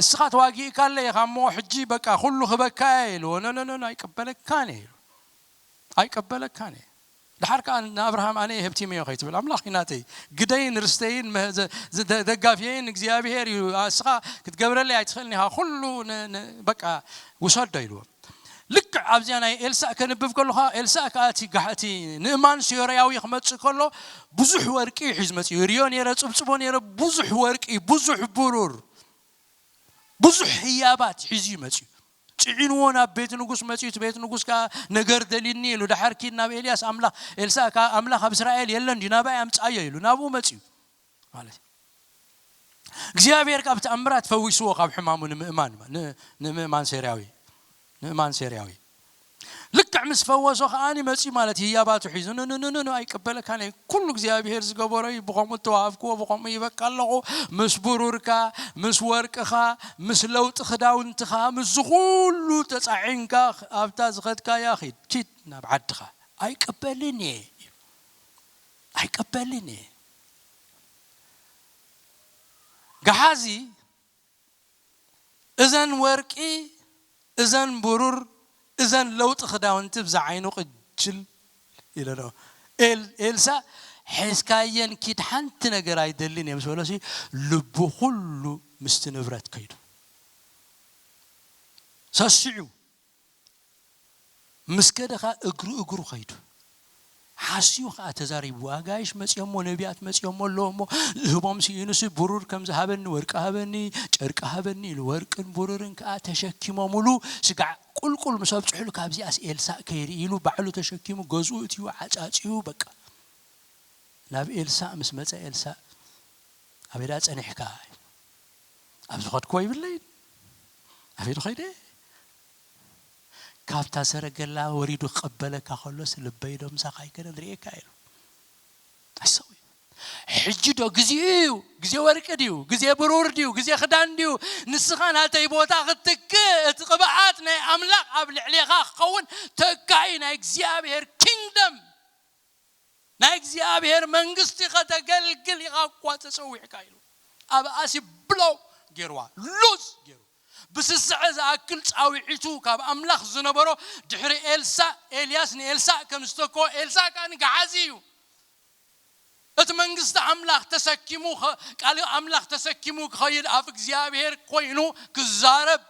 "እስኻ ተዋጊእካለይ ኢኻ እሞ፣ ሕጂ በቃ ኩሉ ክበካ እየ" ኢልዎ። "ኖ፣ ኖ፣ ኖ፣ ኖ፣ ኣይቀበለካን እየ" ኢሉ። "ኣይቀበለካን እየ። ድሓር ከኣ ንኣብርሃም ኣነ እየ ህብቲመዮ ከይትብል፣ ኣምላኽ እዩ ናተይ፣ ግደይን ርስተይን መ-፣ ዘ-፣ ዘ-፣ ደ-፣ ደጋፊየይን እግዚኣብሄር እዩ። እስኻ ክትገብረለይ ኣይትኽእልን ኢኻ። ኩሉ ን-፣ ን-፣ በቃ ውሰዶ" ኢልዎ። ልክዕ ኣብዚኣ ናይ ኤልሳእ ከንብብ ከለኻ፣ ኤልሳእ ከኣ እቲ ጋሕ-፣ እቲ ንእማን ሶርያዊ ክመጽእ ከሎ ብዙሕ ወርቂ እዩ ሒዙ መጺኡ። ሪኦ ነይረ፣ ጽብጽቦ ነይረ፣ ብዙሕ ወርቂ፣ ብዙሕ ብሩር፣ ብዙሕ ህያባት ሒዙ እዩ መጺኡ። ጽዒንዎ ናብ ቤት ንጉስ መጺኡ፣ እቲ ቤት ንጉስ ከኣ ነገር ደልዩኒ ኢሉ፣ ድሓር ኪድ ናብ ኤልያስ ኣምላኽ፣ ኤልሳእ ከኣ ኣምላኽ ኣብ እስራኤል የለን ድዩ? ናባይ ኣምጽኣዮ ኢሉ ናብኡ መጺኡ ማለት እዩ። እግዚኣብሔር ካብ ተኣምራት ፈዊስዎ ካብ ሕማሙ ንምእማን፣ ን-፣ ንምእማን ሴርያዊ፣ ንእማን ሴርያዊ። ልክዕ ምስ ፈወሶ ከኣኒ መጺኡ ማለት ህያባቱ ሒዙ፣ "ኑ፣ ኑ፣ ኑ፣ ኑ፣ ኑ፣ ኣይቀበለካን እየ። ኩሉ እግዚኣብሔር ዝገበሮ እዩ፣ ብኸምኡ እተዋሃብክዎ፣ ብኸምኡ ይበቃ ኣለኹ። ምስ ብሩርካ፣ ምስ ወርቅኻ፣ ምስ ለውጢ ክዳውንትኻ፣ ምስ ዝኹሉ ተጻዒንካ ኣብታ ዝኸድካያ ኺድ፣ ኪድ ናብ ዓድኻ። ኣይቀበልን እየ እዩ። ኣይቀበልን እየ." ገሓዚ እዘን ወርቂ፣ እዘን ብሩር፣ እዘን ለውጢ ክዳውንቲ ብዛ ዓይኑ ቅጅል ኢለ ነው። ኤል-፣ ኤልሳ፣ "ሒዝካየን ኪድ፣ ሓንቲ ነገር ኣይደልን እየ" ምስ በለሲ፣ ልቡ ኩሉ ምስቲ ንብረት ከይዱ። ሰሲዑ። ምስ ከደ ኸኣ እግሩ እግሩ ከይዱ። ሓስዩ ኸኣ ተዛሪቡ። ኣጋይሽ መጺኦሞ፣ ነቢያት መጺኦሞ ኣለዎ እሞ፣ ዝህቦም ስኢኑሲ ብሩር ከም ዝሃበኒ፣ ወርቂ ሃበኒ፣ ጨርቂ ሃበኒ ኢሉ። ወርቅን ብሩርን ከኣ ተሸኪሞምሉ፣ ስጋዕ ቁልቁል ምስ ኣብጽሑሉ፣ ካብዚኣስ ኤልሳእ ከይርኢ ኢሉ፣ ባዕሉ ተሸኪሙ፣ ገዝኡ እትዩ፣ ዓጻጺኡ፣ በቃ። ናብ ኤልሳእ ምስ መጸ፣ ኤልሳእ፣ "ኣበይ ደኣ ጸኒሕካ?" "ኣብ ዝኸድክዎ ይብለይን። ኣበይ ዶ ኸይደ?" "ካብታ ሰረገላ ወሪዱ ክቐበለካ ከሎስ፣ ልበይ ዶ ምሳኻ ኣይከነን ርእየካ?" ኢሉ። ኣሰዊ። ሕጂ ዶ ግዜኡ እዩ? ግዜ ወርቂ ድዩ? ግዜ ብሩር ድዩ? ግዜ ክዳን ድዩ? ንስኻ ናተይ ቦታ ክትትክእ፣ እቲ ቅብኣት ናይ ኣምላኽ ኣብ ልዕሌኻ ክኸውን፣ ተካኢ ናይ እግዚኣብሔር ኪንግደም፣ ናይ እግዚኣብሔር መንግስቲ ከተገልግል ኢኻ እኳ ተጸዊዕካ ኢሉ። ኣብኣሲ ብሎው ገይርዋ፣ ሉዝ ገይሩ። ብስስዐ ዝኣክል ጻውዒቱ ካብ ኣምላኽ ዝነበሮ ድሕሪ ኤልሳእ፣ ኤልያስ ንኤልሳእ ከም ዝተክኦ፣ ኤልሳእ ከኣ ንገሓዚ እዩ። እቲ መንግስቲ ኣምላኽ ተሰኪሙ ኸ-፣ ቃል ኣምላኽ ተሰኪሙ ክኸይድ፣ ኣፍ እግዚኣብሔር ኮይኑ ክዛረብ፣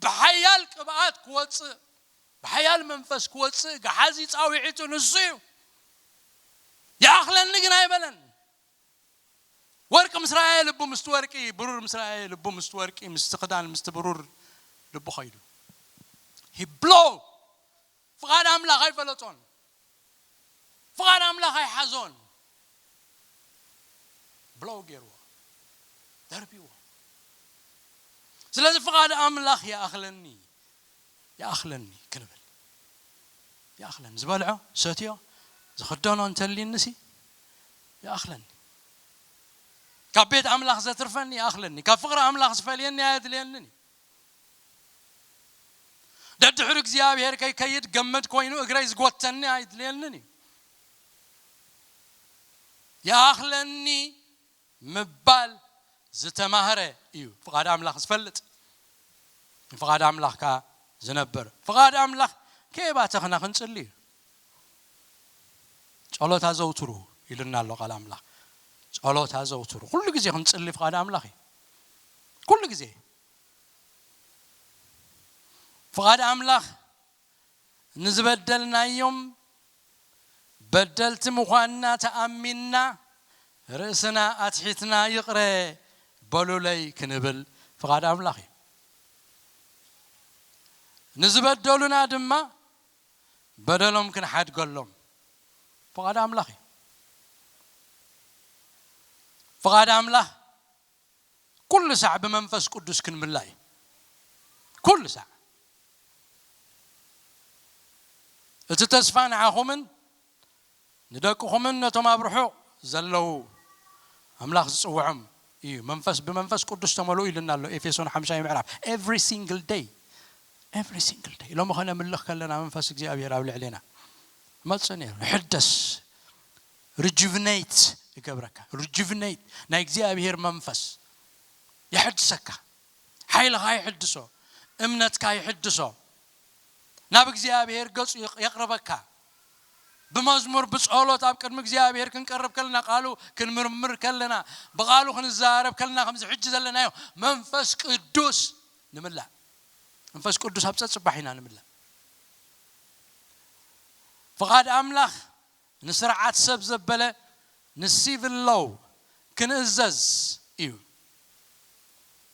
ብሓያል ቅብኣት ክወጽእ፣ ብሓያል መንፈስ ክወጽእ ገሓዚ ጻውዒቱ ንሱ እዩ። "ይኣኽለኒ ግን ኣይበለን። ወርቂ ምስ ረኣየ ልቡ ምስቲ ወርቂ፣ ብሩር ምስ ረኣየ ልቡ ምስቲ ወርቂ፣ ምስቲ ክዳን ምስቲ ብሩር ልቡ ኸይዱ." He blow። ፍቓድ ኣምላኽ ኣይፈለጦን። ፍቓድ ኣምላኽ ኣይሓዞን። ብሎው ገይርዎ፣ ደርቢዎ። ስለዚ ፍቓድ ኣምላኽ ይኣኽለኒ፣ ይኣኽለኒ ክንብል። ይኣኽለኒ። ዝበልዖ፣ ሰትዮ፣ ዝኽደኖ እንተልዩኒሲ፣ ይኣኽለኒ። ካብ ቤት ኣምላኽ ዘትርፈኒ ይኣኽለኒ። ካብ ፍቕሪ ኣምላኽ ዝፈልየኒ ኣየድልየንን እዩ። ደድሕሪ እግዚኣብሔር ከይከይድ ገመድ ኮይኑ እግረይ ዝጎተኒ ኣይድልየንን እዩ። ይኣኽለኒ ምባል ዝተማህረ እዩ ፍቓድ ኣምላኽ ዝፈልጥ፣ ፍቓድ ኣምላኽ ከኣ ዝነብር። ፍቓድ ኣምላኽ ከየባተኽና ክንጽሊ እዩ። "ጸሎት ኣዘውትሩ" ኢሉና ኣሎ ቃል ኣምላኽ። ጸሎት ኣዘውትሩ። ኩሉ ግዜ ክንጽሊ ፍቓድ ኣምላኽ እዩ። ኩሉ ግዜ። ፍቓድ ኣምላኽ ንዝበደልናዮም በደልቲ ምዃንና ተኣሚንና ርእስና ኣትሒትና "ይቕረ በሉለይ" ክንብል ፍቓድ ኣምላኽ እዩ። ንዝበደሉና ድማ በደሎም ክንሓድገሎም ፍቓድ ኣምላኽ እዩ። ፍቓድ ኣምላኽ ኩሉ ሳዕ ብመንፈስ ቅዱስ ክንምላ እዩ። ኩሉ ሳዕ። እቲ ተስፋ ንዓኹምን ንደቅኹምን ነቶም ኣብ ርሑቕ ዘለዉ ኣምላኽ ዝጽውዖም እዩ። መንፈስ፣ ብመንፈስ ቅዱስ ተመልኡ ኢሉና ኣሎ ኤፌሶን ሓምሻይ ምዕራፍ። Every single day። Every single day። ሎሚ ኸነምልኽ ከለና መንፈስ እግዚኣብሔር ኣብ ልዕሌና መጽእ ነይሩ። ሕደስ፣ ሪጁቭኔት ይገብረካ። ሪጁቭኔት፣ ናይ እግዚኣብሔር መንፈስ የሕድሰካ። ሓይልኻ ይሕድሶ፣ እምነትካ ይሕድሶ፣ ናብ እግዚኣብሔር ገጹ የቕ-፣ የቕርበካ። ብመዝሙር፣ ብጸሎት ኣብ ቅድሚ እግዚኣብሔር ክንቀርብ ከለና፣ ቃሉ ክንምርምር ከለና፣ ብቃሉ ክንዛረብ ከለና፣ ከምዚ ሕጂ ዘለናዮ መንፈስ ቅዱስ ንምላእ። መንፈስ ቅዱስ ኣብ ጸጽባሕ ኢና ንምላእ። ፍቓድ ኣምላኽ ንስርዓት ሰብ ዘበለ ንሲቪል ሎው ክንእዘዝ እዩ።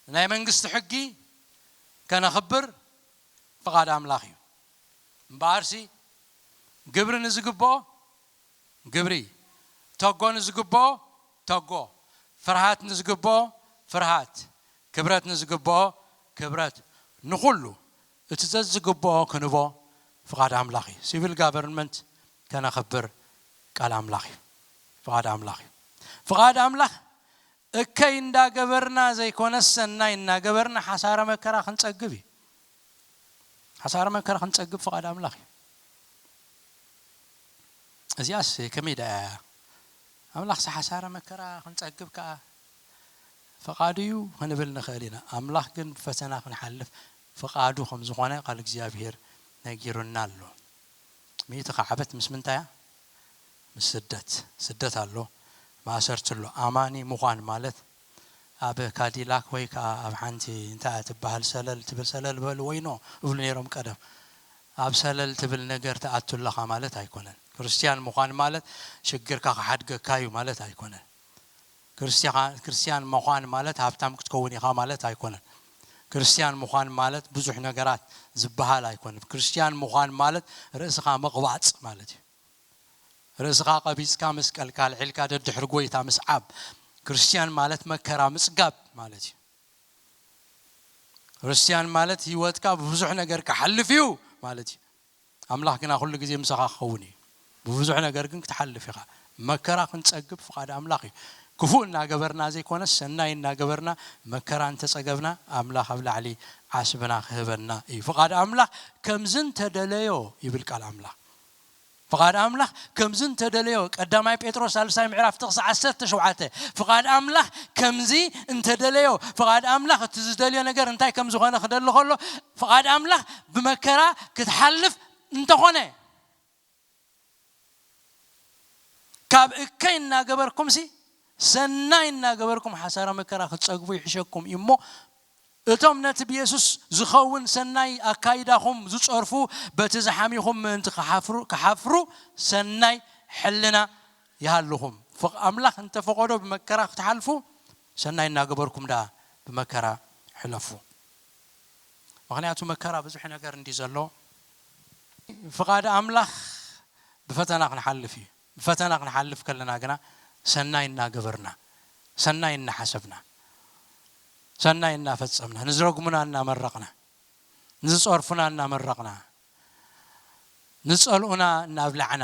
ናይ መንግስቲ ሕጊ ከነኽብር ፍቓድ ኣምላኽ እዩ። እምበኣርሲ ግብሪ ንዝግብኦ ግብሪ፣ ተጎ ንዝግብኦ ተጎ፣ ፍርሃት ንዝግብኦ ፍርሃት፣ ክብረት ንዝግብኦ ክብረት፣ ንኹሉ እቲ ዘዝግብኦ ክንቦ ፍቓድ ኣምላኽ እዩ። ሲቪል ጋቨርንመንት ከነኽብር ቃል ኣምላኽ እዩ። ፍቓድ ኣምላኽ እዩ። ፍቓድ ኣምላኽ እከይ እንዳገበርና ዘይኮነ ሰናይ እናገበርና ሓሳረ መከራ ክንጸግብ እዩ። ሓሳረ መከራ ክንጸግብ ፍቓድ ኣምላኽ እዩ። እዚኣስ ከመይ ደኣ እያ? ኣምላኽስ ሓሳረ መከራ ክንጸግብ ከኣ ፍቓዱ እዩ ክንብል ንኽእል ኢና። ኣምላኽ ግን ብፈተና ክንሓልፍ ፍቓዱ ከም ዝኾነ ቃል እግዚኣብሔር ነጊሩና ኣሎ። ሚእቲ ከዓበት ምስ ምንታይ እያ? ምስ ስደት። ስደት ኣሎ፣ ማእሰርቲ ኣሎ። ኣማኒ ምዃን ማለት ኣብ ካዲላክ ወይ ከኣ ኣብ ሓንቲ እንታይ እያ ትበሃል ሰለል ትብል፣ ሰለል በሉ ወይኖ እብሉ ነይሮም ቀደም። ኣብ ሰለል ትብል ነገር ትኣቱ ኣለኻ ማለት ኣይኮነን። ክርስትያን ምዃን ማለት ሽግርካ ክሓድገካ እዩ ማለት ኣይኮነን። ክርስትያ-፣ ክርስትያን ምዃን ማለት ሃብታም ክትከውን ኢኻ ማለት ኣይኮነን። ክርስትያን ምዃን ማለት ብዙሕ ነገራት ዝበሃል ኣይኮነን። ክርስትያን ምዃን ማለት ርእስኻ ምቕባጽ ማለት እዩ። ርእስኻ ቀቢጽካ መስቀልካ ኣልዒልካ ደድሕሪ ጎይታ ምስዓብ። ክርስትያን ማለት መከራ ምጽጋብ ማለት እዩ። ክርስትያን ማለት ህይወትካ ብብዙሕ ነገር ክሓልፍ እዩ ማለት እዩ። ኣምላኽ ግና ኩሉ ግዜ ምሳኻ ክኸውን እዩ። ብብዙሕ ነገር ግን ክትሓልፍ ኢኻ። መከራ ክንጸግብ ፍቓድ ኣምላኽ እዩ። ክፉእ እናገበርና ዘይኮነስ ሰናይ እናገበርና መከራ እንተጸገብና ኣምላኽ ኣብ ላዕሊ ዓስብና ክህበና እዩ። ፍቓድ ኣምላኽ ከምዚ እንተደለዮ ይብል ቃል ኣምላኽ። ፍቓድ ኣምላኽ ከምዚ እንተደለዮ፣ ቀዳማይ ጴጥሮስ ሳልሳይ ምዕራፍ ጥቕሲ ዓሰርተ ሸውዓተ፣ ፍቓድ ኣምላኽ ከምዚ እንተደለዮ፣ ፍቓድ ኣምላኽ እቲ ዝደልዮ ነገር እንታይ ከም ዝኾነ ክደሊ ከሎ፣ ፍቓድ ኣምላኽ ብመከራ ክትሓልፍ እንተኾነ፣ ካብ እከይ እናገበርኩምሲ ሰናይ እናገበርኩም ሓሳረ መከራ ክትጸግቡ ይሕሸኩም እዩ እሞ፣ እቶም ነቲ ብየሱስ ዝኸውን ሰናይ ኣካይዳኹም ዝጸርፉ፣ በቲ ዝሓሚኹም ምእንቲ ክሓፍሩ፣ ክሓፍሩ ሰናይ ሕልና ይሃልኹም። ፍቕ-፣ ኣምላኽ እንተፈቐዶ ብመከራ ክትሓልፉ፣ ሰናይ እናገበርኩም ደኣ ብመከራ ሕለፉ። ምኽንያቱ መከራ ብዙሕ ነገር እንዲ ዘሎ፣ ፍቓድ ኣምላኽ ብፈተና ክንሓልፍ እዩ። ብፈተና ክንሓልፍ ከለና ግና ሰናይ እናገበርና፣ ሰናይ እናሓሰብና፣ ሰናይ እናፈጸምና፣ ንዝረግሙና እናመረቕና፣ ንዝጸርፉና እናመረቕና፣ ንዝጸልኡና እናብላዕና፣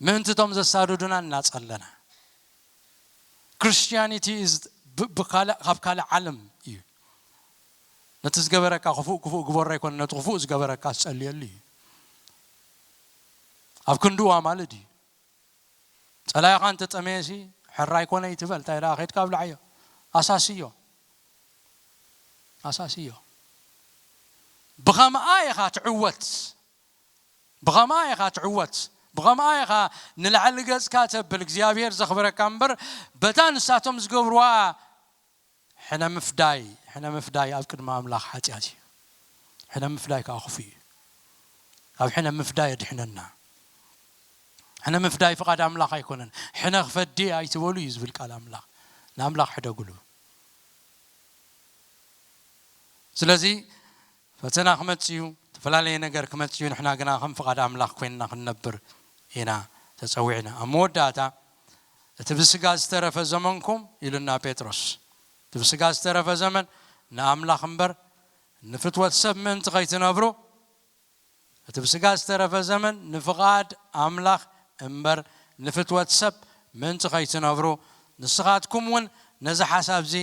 ምእንቲ እቶም ዘሳድዱና እናጸለና። ክርስትያኒቲ is ብ-፣ ብካልእ፣ ካብ ካልእ ዓለም እዩ። ነቲ ዝገበረካ ክፉእ ክፉእ ግበሮ ኣይኮነ፣ ነቲ ክፉእ ዝገበረካ ዝጸልየሉ እዩ። ኣብ ክንድኡ ኣማልድ እዩ። ጸላኢኻ እንተጠመየሲ፣ ሕራይ ኮነ ይትበል፣ እንታይ ደኣ ኸይድካ ኣብልዓዮ። ኣሳስዮ። ኣሳስዮ። ብኸምኣ ኢኻ ትዕወት። ብኸምኣ ኢኻ ትዕወት። ብኸምኣ ኢኻ ንላዕሊ ገጽካ ተብል፣ እግዚኣብሔር ዘኽብረካ እምበር፣ በታ ንሳቶም ዝገብርዋ ሕነ ምፍዳይ፣ ሕነ ምፍዳይ ኣብ ቅድሚ ኣምላኽ ሓጢኣት እዩ። ሕነ ምፍዳይ ከኣ ክፉእ እዩ። ካብ ሕነ ምፍዳይ የድሕነና። ሕነ ምፍዳይ ፍቓድ ኣምላኽ ኣይኮነን። ሕነ ክፈዲ ኣይትበሉ እዩ ዝብል ቃል ኣምላኽ። ንኣምላኽ ሕደጉሉ። ስለዚ ፈተና ክመጽእ እዩ፣ ዝተፈላለየ ነገር ክመጽእ እዩ። ንሕና ግና ከም ፍቓድ ኣምላኽ ኮይንና ክንነብር ኢና ተጸዊዕና። ኣብ መወዳእታ፣ "እቲ ብስጋ ዝተረፈ ዘመንኩም" ኢሉና ጴጥሮስ፣ "እቲ ብስጋ ዝተረፈ ዘመን ንኣምላኽ እምበር ንፍትወት ሰብ ምእንቲ ከይትነብሩ፣ እቲ ብስጋ ዝተረፈ ዘመን ንፍቓድ ኣምላኽ እምበር ንፍትወት ሰብ ምእንቲ ከይትነብሩ፣ ንስኻትኩም እውን ነዚ ሓሳብ እዚ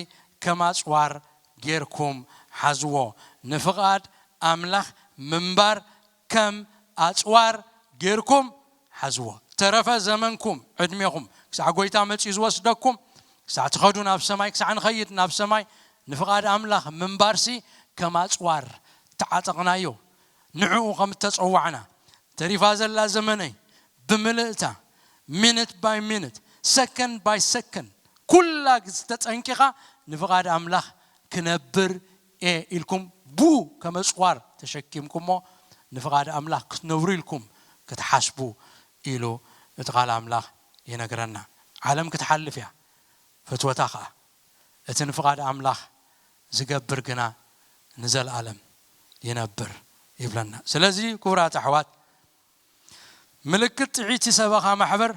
ከም ኣጽዋር ጌርኩም ሓዝዎ። ንፍቓድ ኣምላኽ ምንባር ከም ኣጽዋር ጌርኩም ሓዝዎ። ተረፈ ዘመንኩም፣ ዕድሜኹም፣ ክሳዕ ጐይታ መጺኡ ዝወስደኩም፣ ክሳዕ ትኸዱ ናብ ሰማይ፣ ክሳዕ ንኸይድ ናብ ሰማይ፣ ንፍቓድ ኣምላኽ ምንባርሲ ከም ኣጽዋር ተዓጠቕናዮ። ንዕኡ ከም እተጸዋዕና፣ ተሪፋ ዘላ ዘመነይ ብምልእታ፣ ሚኒት ባይ ሚኒት፣ ሰከንድ ባይ ሰከንድ፣ ኩላ ግዜ ተጠንቂኻ ንፍቓድ ኣምላኽ ክነብር እየ ኢልኩም ብኡ ከም ኣጽዋር ተሸኪምኩሞ፣ ንፍቓድ ኣምላኽ ክትነብሩ ኢልኩም ክትሓስቡ ኢሉ እቲ ቃል ኣምላኽ ይነግረና። ዓለም ክትሓልፍ እያ፣ ፍትወታ ኸዓ። እቲ ንፍቓድ ኣምላኽ ዝገብር ግና ንዘለኣለም ይነብር ይብለና። ስለዚ ክቡራት ኣሕዋት፣ ምልክት ጥዒቲ ሰበኻ ማሕበር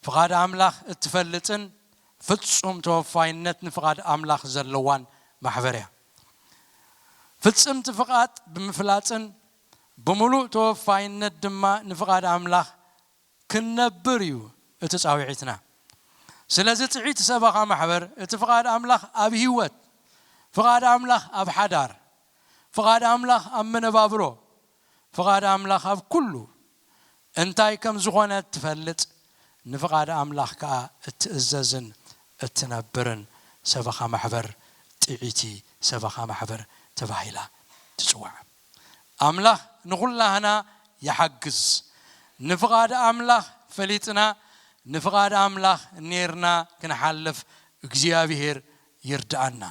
ፍቓድ ኣምላኽ እትፈልጥን ፍጹም ተወፋይነት ንፍቓድ ኣምላኽ ዘለዋን ማሕበር እያ። ፍጽምቲ ፍቓድ ብምፍላጥን ብምሉእ ተወፋይነት ድማ ንፍቓድ ኣምላኽ ክንነብር እዩ እቲ ጻውዒትና። ስለዚ ጥዒቲ ሰበኻ ማሕበር እቲ ፍቓድ ኣምላኽ ኣብ ህይወት፣ ፍቓድ ኣምላኽ ኣብ ሓዳር፣ ፍቓድ ኣምላኽ ኣብ መነባብሮ፣ ፍቓድ ኣምላኽ ኣብ ኩሉ እንታይ ከም ዝኾነ እትፈልጥ፣ ንፍቓድ ኣምላኽ ከኣ እትእዘዝን እትነብርን ሰበኻ ማሕበር ጥዒቲ ሰበኻ ማሕበር ተባሂላ ትጽዋዕ። ኣምላኽ ንኹላህና ይሓግዝ። ንፍቓድ ኣምላኽ ፈሊጥና፣ ንፍቓድ ኣምላኽ ኔርና ክንሓልፍ እግዚኣብሄር ይርድኣና።